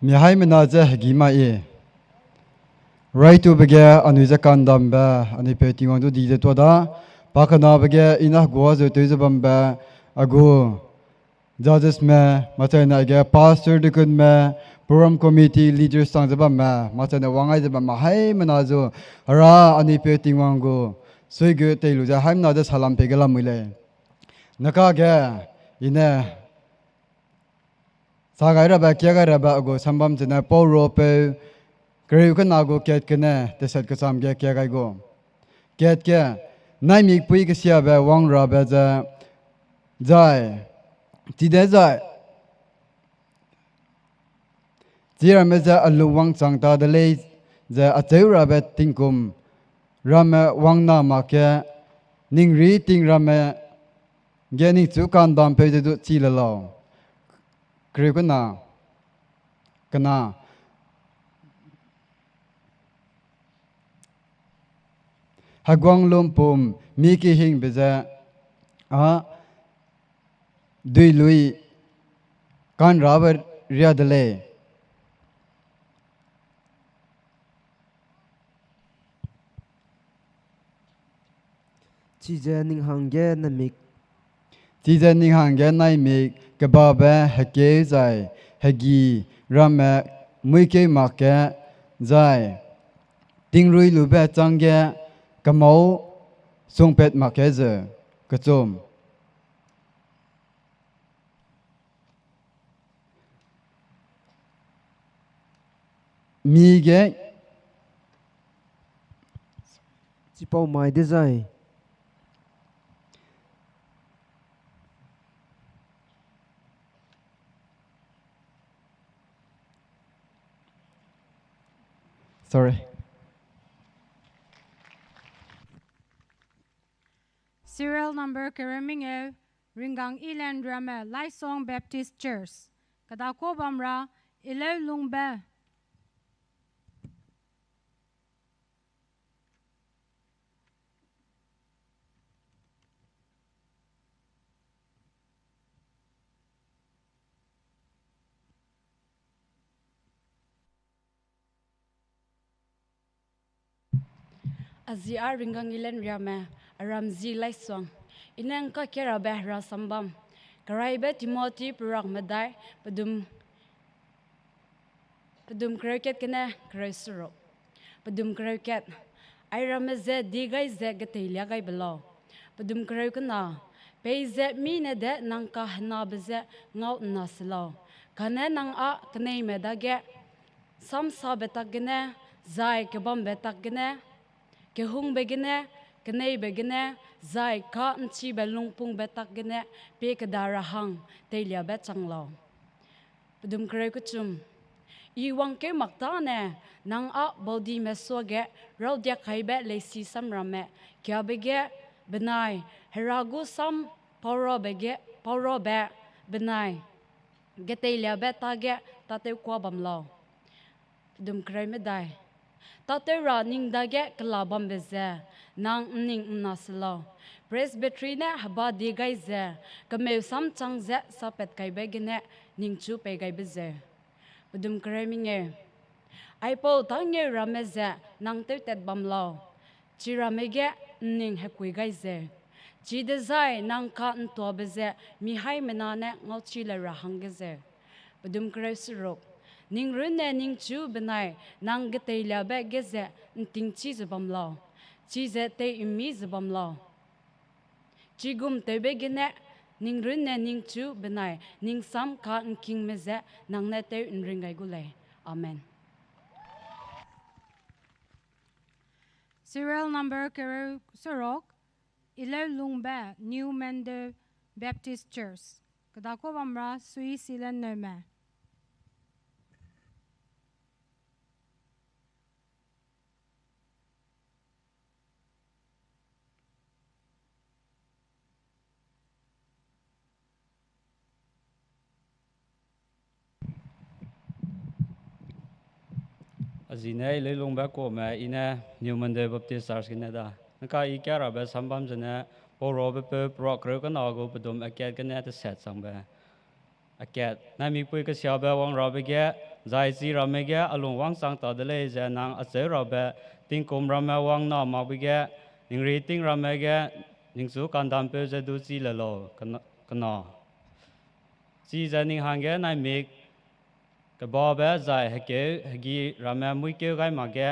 Mihaimena je hegî mai. Raitube ge anui je ka'ndambe, anui peu Tingwang du di ze tuâ da, pakenabe ge i ne hegua zeu tew ze bambe, a gu judgesme, machaine ge pastor, deaconme, program committee leaders chang ze bamme, machaine wang ai ze bamme haimena zu, Hera anui peu Tingwang gu sui gu tei lu ze haimena ze salam pei ge lamui lei. Neka ge, i ne sa gai rabe, kia gai rabe a gu sambam zene Paul Ropeu, kereu kena gu kat gene tesat kecham ge kia gai gu. Kat ge, naimikpui kesiabe wang rabe ze, zai, chidezai, chi ramme ze a lung wangchang ta de lei ze acheu rabe tingkum ramme wang na mak ge, ning ri ting ramme ge ningchu kandampeu ze du chi le lau. Kereu kena, kena. Heguang lumpum mi kehingbe ze, a, dui lui kanrabe ria de lei. Chize ning hangge naimik. Chize ning hangge naimik, kebabe hekeu zai, hegi ramme muikeu mak ge, zai, tingrui lube chângge, kemau sungpat mak ge ze, kechum. Mi ge, chipau mai dezai. Sorry. Serial number kereu mengeu, Ringgang Ilen Riame, Laisong Baptist Church. Kedakua bam ra, Ileu Lungbe. A zi â Ringgang Ilen Riame, a ram zi Laisong. I ne ngkakia rabe Hera sambam. Keraibe Timothy perak medai, pedum, pedum kereu kat gene kereu seruk. Pedum kereu kat, airamme ze di gai ze geteilia gai be lau. Pedum kereu kena, peize mi ne de nang kahenabe ze ngau nna se lau. Kane nang â keneime dage, samsabe tak gene, zai kebambe tak gene, kehungbe gene, keneibe gene, zai ka'nchibe lungpungbe tak gene, pie keda ra hang teiliabe chang lau. Pedum kereu kechum, I wangkeu mak tâne, nang â baudime suage, raudiak kaibe leisi samramme, kiabe ge, benai, Hera gu sam, paurabe ge, paurabe, benai, geteiliabe tage, tâtew kuâ bam lau. Pedum kereu medai. Tâtew ra ning dage kela bambe ze, nang ’nning ’nna se lau. Presbytery ne heba die gai ze, kemeu samchang ze sapat kaibe gene ningchu pei gaibe zeu. Pedum kereu mengeu. Aipau tângeu ramme ze nang tewtat bam lau. Chiramme ge ’nning hekui gai zeu. Chidezai nang ka'ntuabe ze mi haimena ne ngauchi le ra hangge zeu. Pedum kereu seruk. Ning runne ningchu benai nang geteiliabe ge ze ’ntingchî ze bam lau. Chize tei ’mmi ze bam lau. Chigum tewbe gene, ning runne ningchu benai ning sam ka'ngkingme ze nang ne tew ’nring gai gu lei. Amen. Serial number kereu seruk, Ileu Lungbe, New Mende Baptist Church. Kedakua bam ra sui silen neume. A zi ne Ileu Lungbe kuame, I ne New Mende Baptist Church gene da. Naka I kia rabe sambam zene, Paurabe peu perak kereu kena gu pedum akat gene tesat sangbe. Akat, naimikpui kesiabe wang rabe ge, zai chiramme ge a lung wangchang ta de lei ze nang acheu rabe, tingkum ramme wang na makbe ge, ning ri ting ramme ge, ningchu kandampeu ze du chi le lau. Kena-, kena. Chize ning hangge naimik kebabe zai hekeu hegi ramme muîkeu gai makge,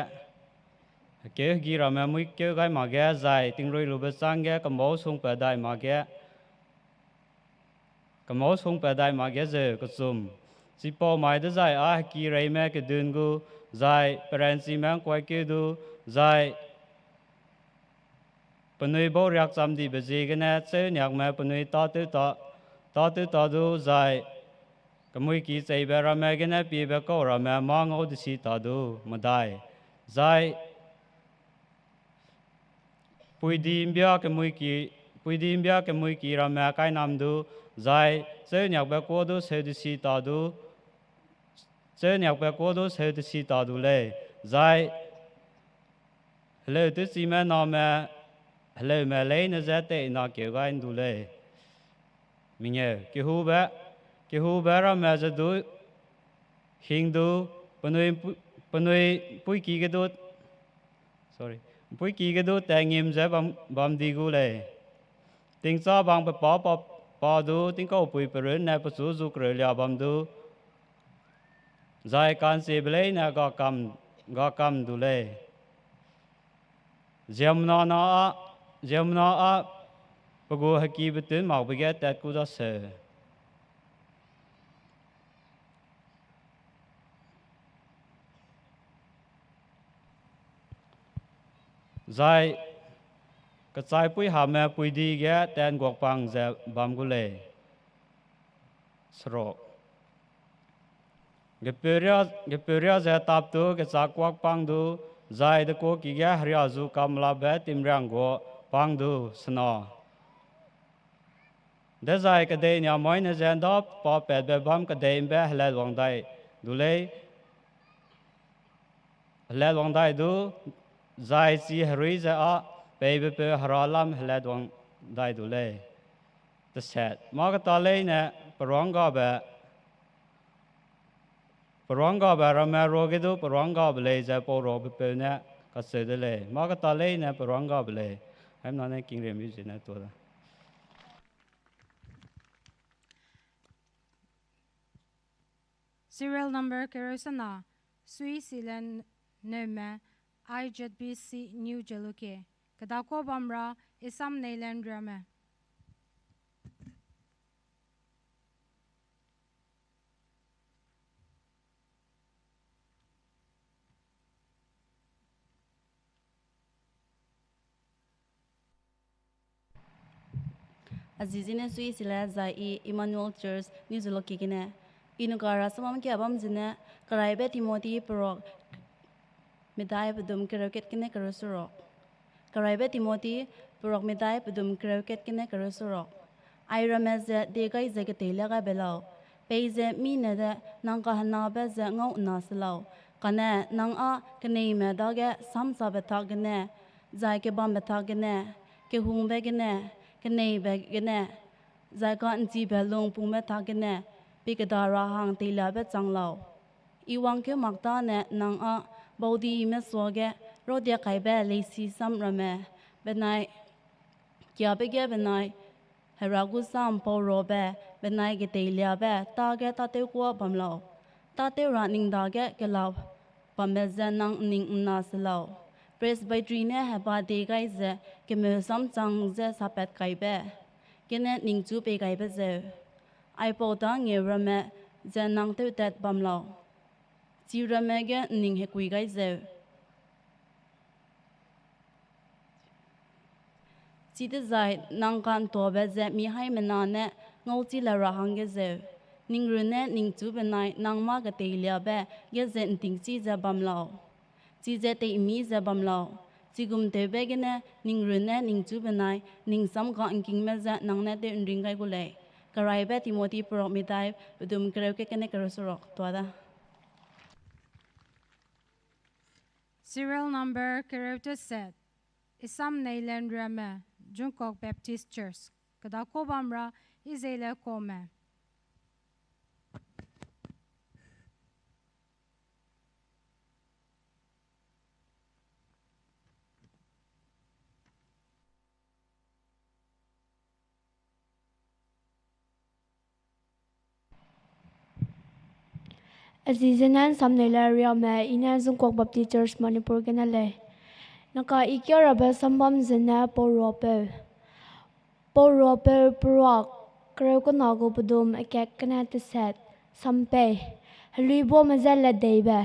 hekeu hegi ramme muîkeu gai makge, zai tingrui lube chângge kemâu sungpat dai makge, kemâu sungpat dai makge zeu kechum. Chipau mai dezai â heki reime kedun gu, zai peranchime ’ngkuaikeu du, zai penui bau riakcham dibe ziegene chêuniakme penui tâtew ta, tâtew ta du, zai kemuiki cheibe ramme gene piebe kau ramme mâ ngau desi ta du, medai. Zai puidi ’mbia kemuiki, puidi ’mbia kemuiki ramme kainam du, zai chêuniakbe kuâ du seu desi ta du, chêuniakbe kuâ du seu desi ta du lei, zai heleu tewchime name heleume leine je tei na keu gai ’ndu lei. Mengeu, kehube, kehube ramme ze du hing du, penui ’mpu-, penui ’mpuiki ge du, sorry, ’mpuiki ge du tengim ze bam, bam di gu lei. Tingchâ bang pe pa, pa, pa du tingkaupui perunne pechu zu kereulia bam du, zai ka'nchibe leine ga kam, ga kam du lei. Ziemmena na â, ziemmena â pe gu heki betun makbe ge tat ku daseu. Zai kechaipui hame puidi ge tanguakpang ze bam gu lei. Seruk. Gepeuria, gepeuria ze tap du, kechâkuak pang du, zai dekuaki ge heria zu kamlabe timriang guâ pang du, sena. Dezai kedei niamoine ze ’nda pa patbe bâm kedei ’mbe helatwang dai du lei, helatwang dai du, zai chi herui ze â peibepeu hera lam helatwang dai du lei. Teset, mâ keta leine peruanggabe, peruanggabe ramme ruage du peruanggabe lei ze pau ruabepeu ne kacheu de lei. Mâ keta leine peruanggabe lei. Haimna ne kingrembe zene tuâ da. Serial number kereu sena, Sui Silen Neume, I Z B C New Jalukie. Kedakua bam ra, Isam Neilen Riame. Azi zine Sui Sile zai I Emmanuel Church New Jalukie gene. I nuka rasam ke bam zine, Keraibe Timothy perok medai pedum kereu kat gene kereu seruk. Keraibe Timothy perok medai pedum kereu kat gene kereu seruk. Airamme ze diegai ze keteilia gaibe lau. Peize mine de nang kahenabe ze ngau ’nna se lau. Kane nang â keneime dage samsabe tak gene, zai kebambe tak gene, kehungbe gene, keneibe gene, zai ka'nchibe lungpungbe tak gene, pie keda ra hang teiliabe chang lau. I wangkeu mak tâne nang â baudime suage rodiakaibe leisi sam ramme benai kiabe ge benai Hera gu sam pau rabe benai keteiliabe tâge tâtew kuâ bam lau. Tâtew ra ning dage kela bambe ze nang ’nning ’nna se lau. Presbytery ne heba diegai ze kemeu samchang ze sapat kaibe gene ningchu pei gaibe zeu. Aipau tâ ngeu ramme ze nang tewtat bam lau. Chi ramme ge ’nning hekui gai zeu. Chidezai nang ka'ntuabe ze mi haimena ne ngauchi le ra hangge zeu. Ning runne ningchu benai nang mâ keteiliabe ge ze ’ntingchi ze bam lau. Chize teimi ze bam lau. Chigum tewbe gene ning runne ningchu benai ning sam ka'ngkingme ze nang ne tew ’nring gai gu lei. Keraibe Timothy perok medai pedum kereu kat gene kereu seruk tuâ da. Serial number kereu teset, Isam Neilen Riame, Jungkok Baptist Church. Kedakua bam ra, Izeile Kome. A zi zene ’nsam nei le riame, I ne Zungkuak Baptist Church Manipur gene lei. Naka I kia rabe sambam zene Pauruapeu. Pauruapeu peruak, kereu kena gu pedum, akak gene teset, sampei, heluibame je ledeibe.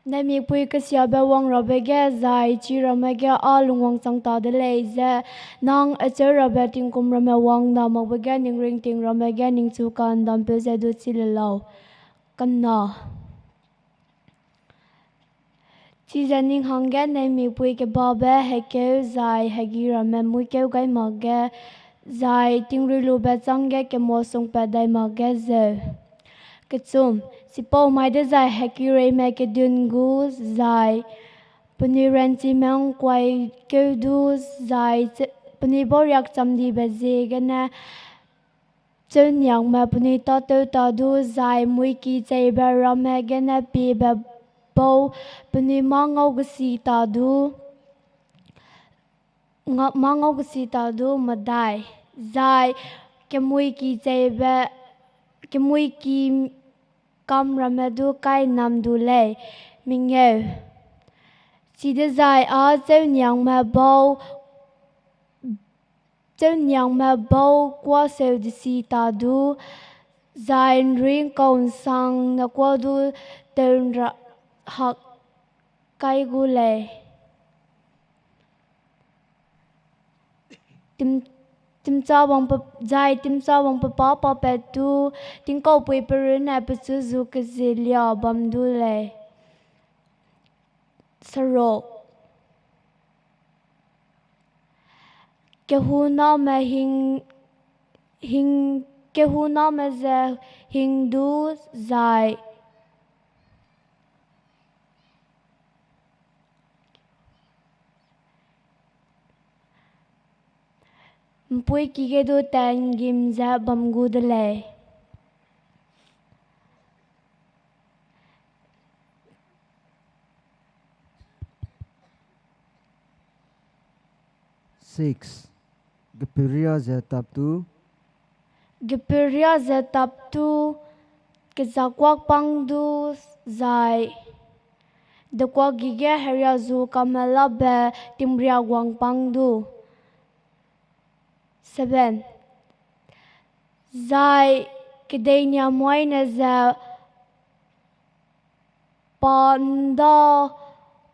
Naimikpui kesiabe wang rabe ge zai chi ramme ge â lungwang chang ta de lei ze, nang acheu rabe tingkum ramme wang na makbe ge ning ringting ramme ge ningchu ka'ndampeu ze du chi le lau. Kena. Chize ning hangge naimikpui kebabe hekeu zai hegi ramme muîkeu gai makge, zai tingruilube chângge kemosungpat dai makge zeu. Kechum, chipau mai dezai hekireime kedun gu zai penui ranchime ’ngkuai keu du zai che-, penui bauriak chamdibe ziegene, cheuniangme penui tâtew ta du, zai muiki cheibe ramme gene piebe bau penui mâ ngau gesi ta du, nga-, mâ ngau gesi ta du medai, zai kemuiki cheibe, kemuiki kam ramme du kai nam du lei, mengeu. Chidezai â cheuniangme bau, cheuniangme bau kuaseu desi ta du, zai ’nringkau ’nsangne kuâ du tew ’nra hak kai gu lei. Tim-, timchâwang pe-, zai timchâwang pe pa papat du, tingkaupui perunne pechu zu kezie lia bam du lei. Seruk. Kehuname hing, hing, kehuname ze hing du zai ’mpuîki ge du tangim ze bam gu de lei. Six. Geperiâ ze tap tu. Geperiâ ze tap tu, kezâkuak pang du zai dekuak gi ge heria zu kame labe timria guang pang du. Seven. Zai kedei niamoine ze pa ’nda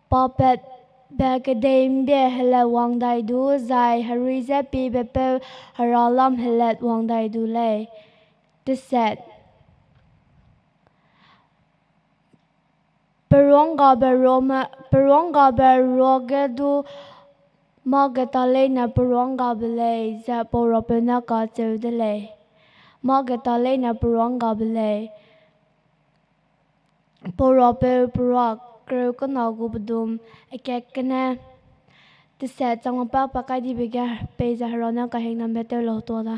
papatbe kedei ’mbie helatwang dai du, zai herui je piebepeu hera lam helatwang dai du lei. Teset. Peruanggabe ruame, peruanggabe ruage du mâ geta leine peruanggabe lei, ze pauruapeu ne kacheu de lei. Mâ geta leine peruanggabe lei. Pauruapeu peruak, kereu kena gu pedum, akak gene teset chang wangpa pa kai dibe ge peize Hera ne kahingnambe tew lau tuâ da.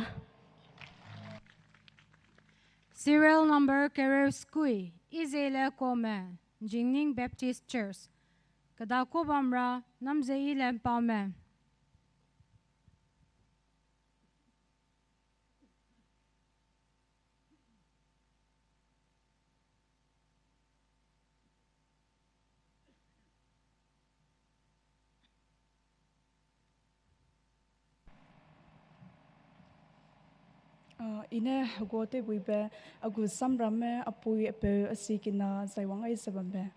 Serial number kereu sekui, Izeile Kuame, Jingning Baptist Church. Kedâkuâ bam ra, Namzeyile Mpame. Ah, I ne hegua tewbuibe, a gu samramme, a pui, a peu, a sikina, zai wang ai ze bambe.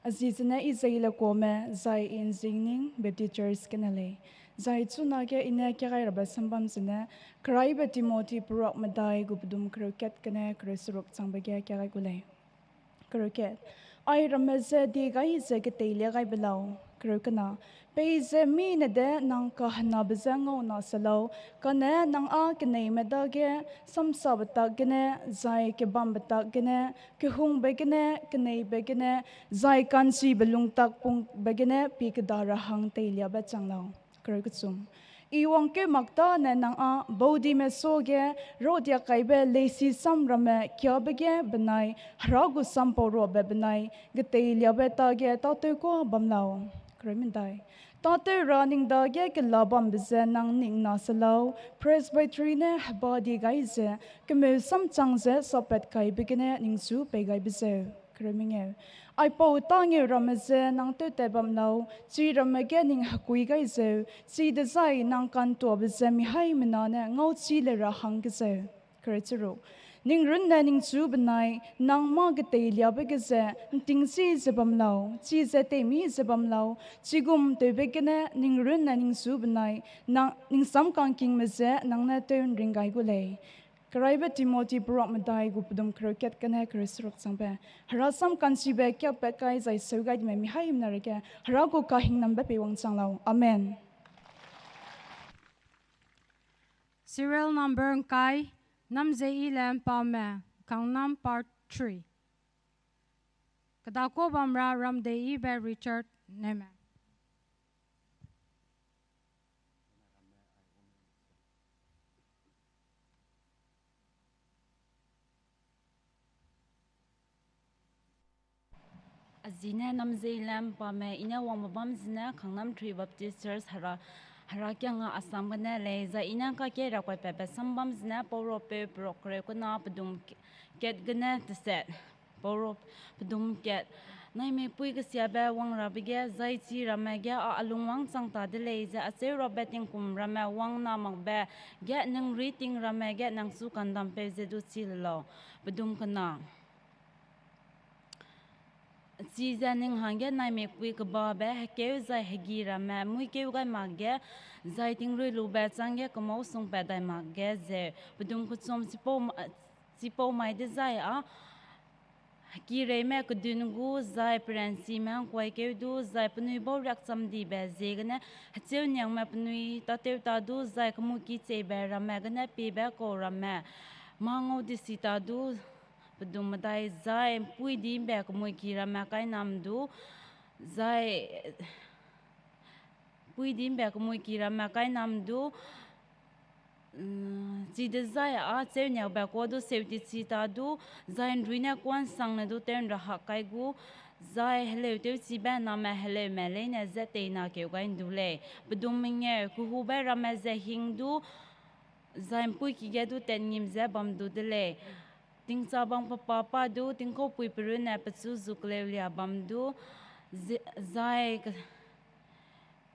A zi zene Izeile Kuame, zai I Jingning Baptist Church gene lei. Zai chunage I ne kiagai rabe sambam zene, Keraibe Timothy peruak medai gu pedum kereu kat gene kereu seruk changbe ge kiagai gu lei. Kereu kat. Ai ramme ze die gai ze keteilia gai be lau. Kereu kena. Peize mine de nang kahenabe je ngauna se lau, kane nang â keneime dage, samsabe tak gene, zai kebambe tak gene, kehungbe gene, keneibe gene, zai ka'nchibe lungtak pungbe gene pie keda ra hang teiliabe chang lau. Kereu kechum. I wangkeu mak tâne nang â baudime suage, rodiak kaibe leisi samramme kiabe ge benai, Hera gu sampau ruabe benai, geteiliabe tage tâtewkuâ bam lau. Kereu medai. Tâtew ra ning dage kela bambe ze nang ning na se lau, Presbytery ne heba die gai ze, kemeu samchang ze sappat kaibe gene ningchu pei gaibe zeu. Kereu mengeu. Aipau tângeu ramme ze nang tewtat bam lau, chi ramme ge ning hekui gai zeu, chidezai nang ka'ntuabe ze mihaimena ne ngauchi le ra hangge zeu. Kereu cheruk. Ning runne ningchu benai, nang mâ geteiliabe ge ze, ’ntingchi ze bam lau, chize teimi ze bam lau, chigum tewbe gene ning runne ningchu benai, nang, ning samkangkingme ze nang ne tew ’nring gai gu lei. Keraibe Timothy peruak medai gu pedum kereu kat gene kereu seruk changbe. Hera sam ka'nchibe kiakpat kai zai seu gai dime mihaimena rege, Hera gu kahingnambe pei wangchang lau. Amen. Serial number ’ngkai, Namzeiyi le ’Mpame, Kangnam part three. Kedakua bam ra Ramdeiyibe Richard Neume. A zi ne Namzeiyi le ’Mpame, i ne wangbe bam zene Kangnam Three Baptist Church Hera, Herakiangga Assam gene lei, zai i ne ’ngkakei ra kuaipatbe sam bam zene Pauropeu peruak kereu kena pedum kat gene teset. Pauropeu pedum kat. Naimikpui kesiabe wangrabe ge, zai chi ramme ge â a lungwang chang ta de lei, ze acheu rabe tingkum ramme wang na makbe ge, ningrui ting ramme ge nang chu kandampeu ze du chi le lau. Pedum kena. Chize ning hangge naimikpui kebabe hekeu zai hegi ramme muîkeu gai makge, zai tingrui lube chângge kemâu sungpat dai makge zeu. Pedum kechum. Chipau ma-, chipau mai dezai â, hekireime kedun gu, zai peranchime ’ngkuaikeu du, zai penui bau riakchamdibe ziegene, hecheu niangme penui tâtew ta du, zai kemuki cheibe ramme gene piebe kau ramme, mâ ngau disi ta du, pedum medai, zai ’mpuîdimbe kemuiki ramme kainam du, zai ’mpuîdimbe kemuiki ramme kainam du, mm, chidezai â cheu niaube kuâ du seuti chi ta du, zai ’nrui ne kuâ ’nsangne du tew ’nrahak kai gu, zai heleu tewchibe name heleume leine je teina keu gai ’ndu lei. Pedum mengeu. Kehube ramme ze hing du, zai ’mpuîki ge du tatngîm ze bam du de lei. Tingchâ bang pepâ pa du, tingkaupui perunne pechu zu keleulia bam du, ze-, zai ke-,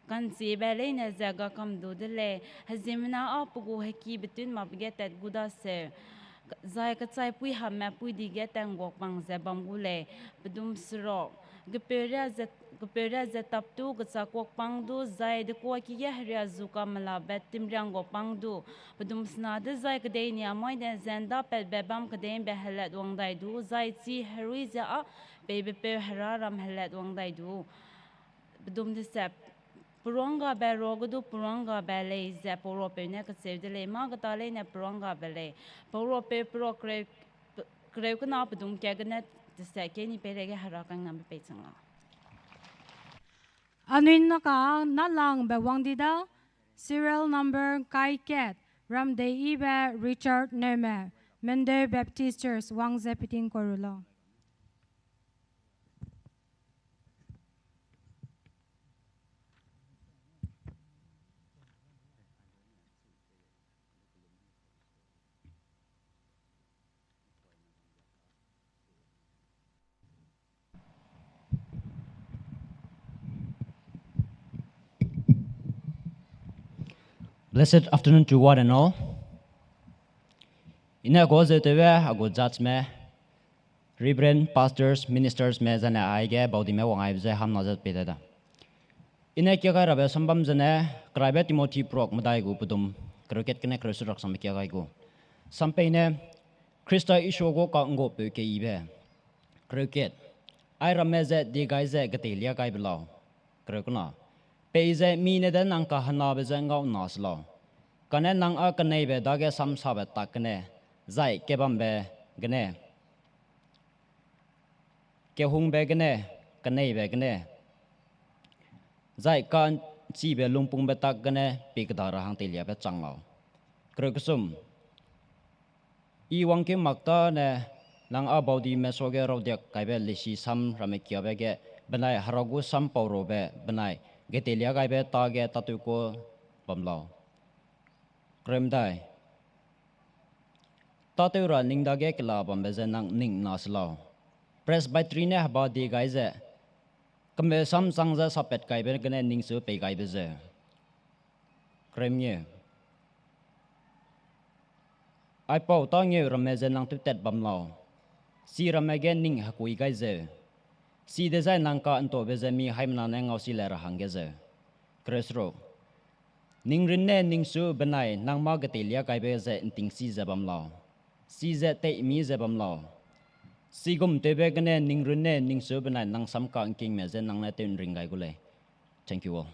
ka'nchibe leine ze gakam du de lei. Heziemmena â pe gu heki betun makbe ge tat gu daseu, zai kechaipuî hamme puîdi ge tat ’ngguak bang ze bam gu lei. Pedum seruk. Kepeuria ze, kepeuria ze tap du, kechâkuak pang du, zai dekuaki ge heria zu kamelabe timriang gu pang du. Pedum sena. Dezai kedei ni amai ne ze ’ndapatbe bâm kedei ’mbe helatwang dai du, zai chi herui ze â peibepeu Hera ram helatwang dai du. Pedum desep. Peruanggabe ruage du peruanggabe lei ze Pauropeu ne kacheu de lei, mâ keta leine peruanggabe lei. Pauropeu peruak kereu, kereu kena pedum kat gene desep. Keni peireige Hera kaingnambe peichang lau. Anui naka nalangbe wang di da, serial number ’ngkai kat, Ramdeiyibe Richard Neume, Mendeu Baptist Church, wang ze peting kau ru lau. Blessed afternoon to one and all. I ne a gu zeu tewbe, a gu judgeme, Reverend, pastors, ministersme zene aige baudime wang aibe ze hamna ze pei da da. I ne kia gai rabe sambam zene, Keraibe Timothy peruak medai gu pedum, kereu kat gene kereu seruk sangbe kia gai gu. Sampeine, Khrista Isua gu ka'ngguapeu keyibe. Kereu kat. Airamme ze die gai ze geteilia gaibe lau. Kereu kena. Peize mi ne de nang kahenabe ze ngau na se lau. Kane nang â keneibe dage samsabe tak gene, zai kebambe gene, kehungbe gene, keneibe gene, zai ka'nchibe lungpungbe tak gene pie keda ra hang teiliabe chang lau. Kereu kesum. I wangkeu mak tâne, nang â baudime suage raudiak kaibe leisi sam ramme kiabe ge, benai Hera gu sam pau rabe benai, Geteilia gaibe tâ ge tâtew ku bam lau. Kereu medai. Tâtew ra ning dage kela bambe ze nang ning na se lau. Presbytery ne heba die gai ze, kembe samchang ze sapat kaibe gene ningseu pei gaibe ze. Kereu mengeu. Aipau tâ ngeu ramme ze nang tewtat bam lau. Chi ramme ge ning hekui gai zeu. Chi dezai nang ka ’ntaube ze mi haimena ne ngau si le ra hangge zeu. Kereu seruk. Ning runne ningseu benai nang mâ geteilia gaibe ze ’ntingchi ze bam lau. Chi ze teimi ze bam lau. Chigum tewbe gene ning runne ningseu benai nang sam ka ’ngkingme ze nang ne tew ’nring gai gu lei. Thank you all.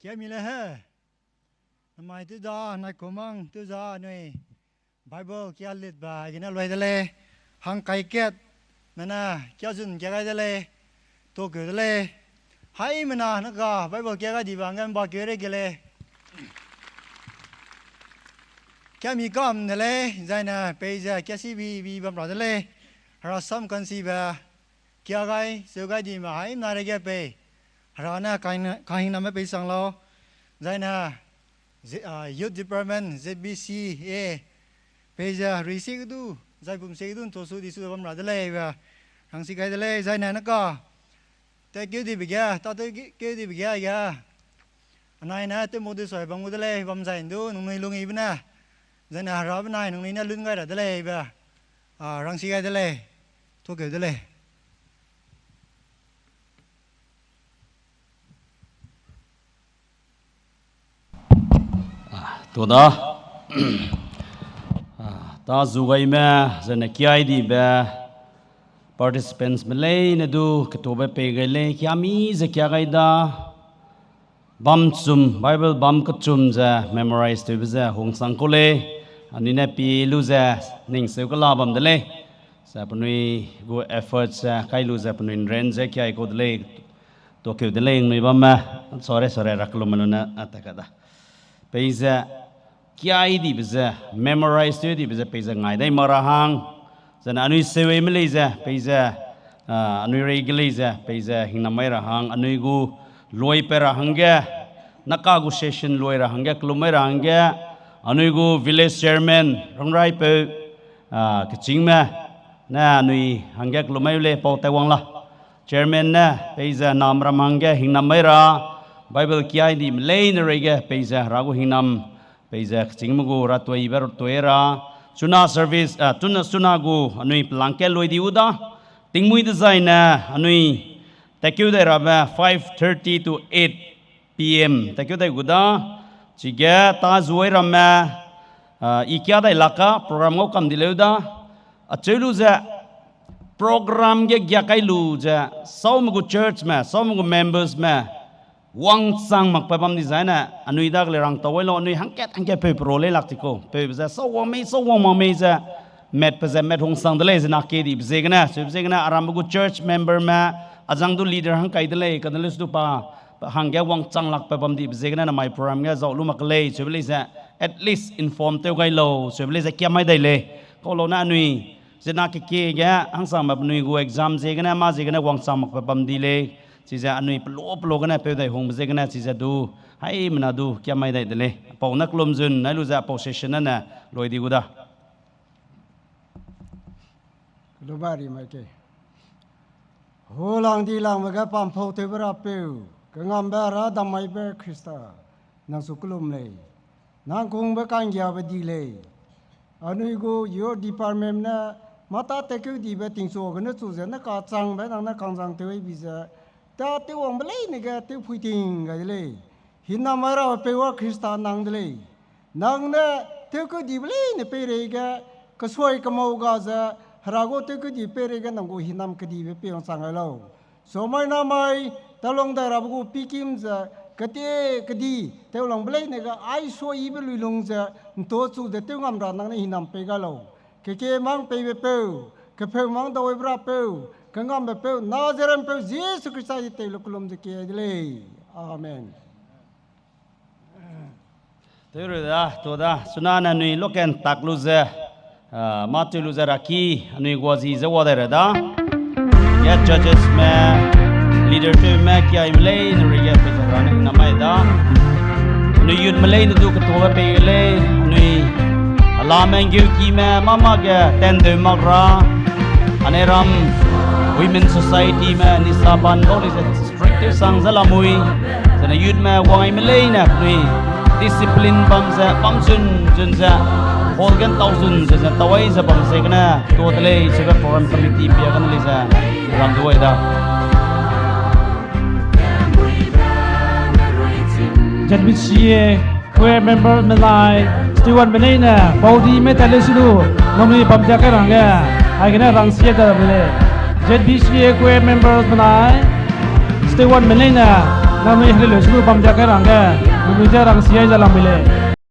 Kiami le he. Namai tew da, nai kumang tew za anui Bible kia litbe gene lui de lei. Hangkai kat nane kia zun kia gai de lei. Tokeu de lei. Haimena ne ga Bible kia gai dibe hangge ’mba keu rei ge lei. Kiami kam de lei, zaine peize kia sibi bi bam ra de lei. Hera sam kansibe kia gai, seu gai dime haimena reige pei Hera ne kahingname pei sang lau. Zaine, Youth Department, Z B C A, peize herui sie ge du, zai pum sie ge du ’ntosu disu bam ra de lei be, rangsi gai de lei, zaine ne ka, tat keu dibe ge, tâtew keu dibe ge aige, anai ne tewmau de sui bam gu de lei, bam zai ’ndu, ningnui lung yibe ne, zaine Hera benai ningnui ne lun gai ra de lei be, rangsi gai de lei, tokeu de lei. Tuda, tâ zu gaime, zaine kiai dibe, participants me leine du, ketobe pei gai lei, kiami ze kia gai da, bam chum, Bible bam kechum ze memorize tewbe ze hungsang kau lei, anui ne pi lu ze, ningseu kela bam de lei, ze penui gu effort ze kai lu ze penui ’nran ze kiai kau de lei, tokeu de lei ningnui bamme, sorry, sorry, ra kelum me lu ne, a, ta ka da. Peize, kiai dibe ze, memorize tew dibe ze, peize ngai dai mak ra hang, zaine anui seueime lei ze, peize, anui reige lei ze, peize hingnam mai ra hang, anui gu luipat ra hangge, naka gu session lui ra hangge, kelum mai ra hangge, anui gu village chairman, Rangraipeu, kechîngme, ne anui hangge kelum mai lei pau taiwang la. Chairman ne, peize nam ram hangge hingnam mai ra, Bible kiai dime leine reige, peize Hera gu hingnam, peize kechîngme gu ra tuibe ra tui ra, chuna service, chuna, chuna gu anui pelangke lui di u da, tingmui dezaine, anui, tatkeu dai rabe five thirty to eight P M tatkeu dai gu da, chige tâ zuai ramme, i kia dai laka program ngau kam di leu da, acheu lu ze, program ge giakai lu ze, saume gu churchme, saume gu membersme, wangchang makbe bam dizaine, anui dagele rang tau ai lau, anui hangkat hangkat peu pero lei lak ti kau, peube ze, sau wang mei, sau wang mak mei ze, matpe ze mat hungsang de lei zena kie dibe ziegene, seube ziegene, arambe gu church memberme, azang du leader hangkai de lei, kane lus du pa, hangge wangchang lakbe bam dibe ziegene, namai program ge zau lu mak ke lei, seube lei ze, at least inform tew gai lau, seube lei ze kiamai dai lei, kau lau ne anui, zena kekie ge, hangsangme penui gu exam ziegene, mâ ziegene wangchang makbe bam di lei, chize anui pelo pelo gene peu dai hungbe ziegene, chize du, haimena du kiamai dai de lei, apau ne kelum zun, nai lu ze apau session ne ne, lui di gu da. Kelubari mai ke. Hulang dilangbe ge pampau tewbe Rapeu, kengambe ra dammaibe Khrista, nang su kelum lei. Nang kungbe kanggiabe di lei. Anui gu your department ne mâ tâ tatkeu dibe tingchu gene chu ze ne kachangbe nang ne kangzang tew bi ze, tâ tewwangbe leine ge tewphui ting gai de lei. Hinam mai rabe peu a Khrista nang de lei. Nang ne tewkeu dibe leine peireige, kesuai kemau ga ze, Hera gu tewkeu di peireige nang gu hinam kedibe peiwang chang gai lau. Sumai namai, talung dai rabe gu pikim ze, kete kedi, tewlangbe leine ge aisuiyibe luilung ze, ’ntochu ze tew ngam ra nang ne hinam pei gai lau. Kekie mang peibe peu, kepeu mang dawaibe Rapeu, kengambe peu, Nazareth peu, Jisu Khrista di tei lu kelum ze kie de lei. Amen. Tew ru da, tu da, chuna ne anui loken tak lu ze, mâ tew lu ze raki, anui guazi ze wa dai ra da. Judgesme, leadershipme kiaime leine ruige peize Hera ne hingnamai da. Anui youthme leine du ketuabe pei lei, anui alame nggeuki me mâ mâ ge tandeu mak ra, anei ram Women Societyme nisa ban bau lei ze strict tew sang ze lamui, zene youthme wangaime leine penui discipline bam ze, bam zun zun ze, hall ge ntau zun zun ze, tau ai ze bam ziegene, tuâ de lei, chibe program committee pia gene lei ze, rang du ai da. Z B C A choir member menai, stewardme leine, baudime tat leu se du, nangnui bam dia kai rangge, aigene rangsia da lamui lei. Z B C A choir members menai, stewardme leine, nangnui heleu leu se du bam dia kai rangge, nangnui je rangsia ze lamui lei.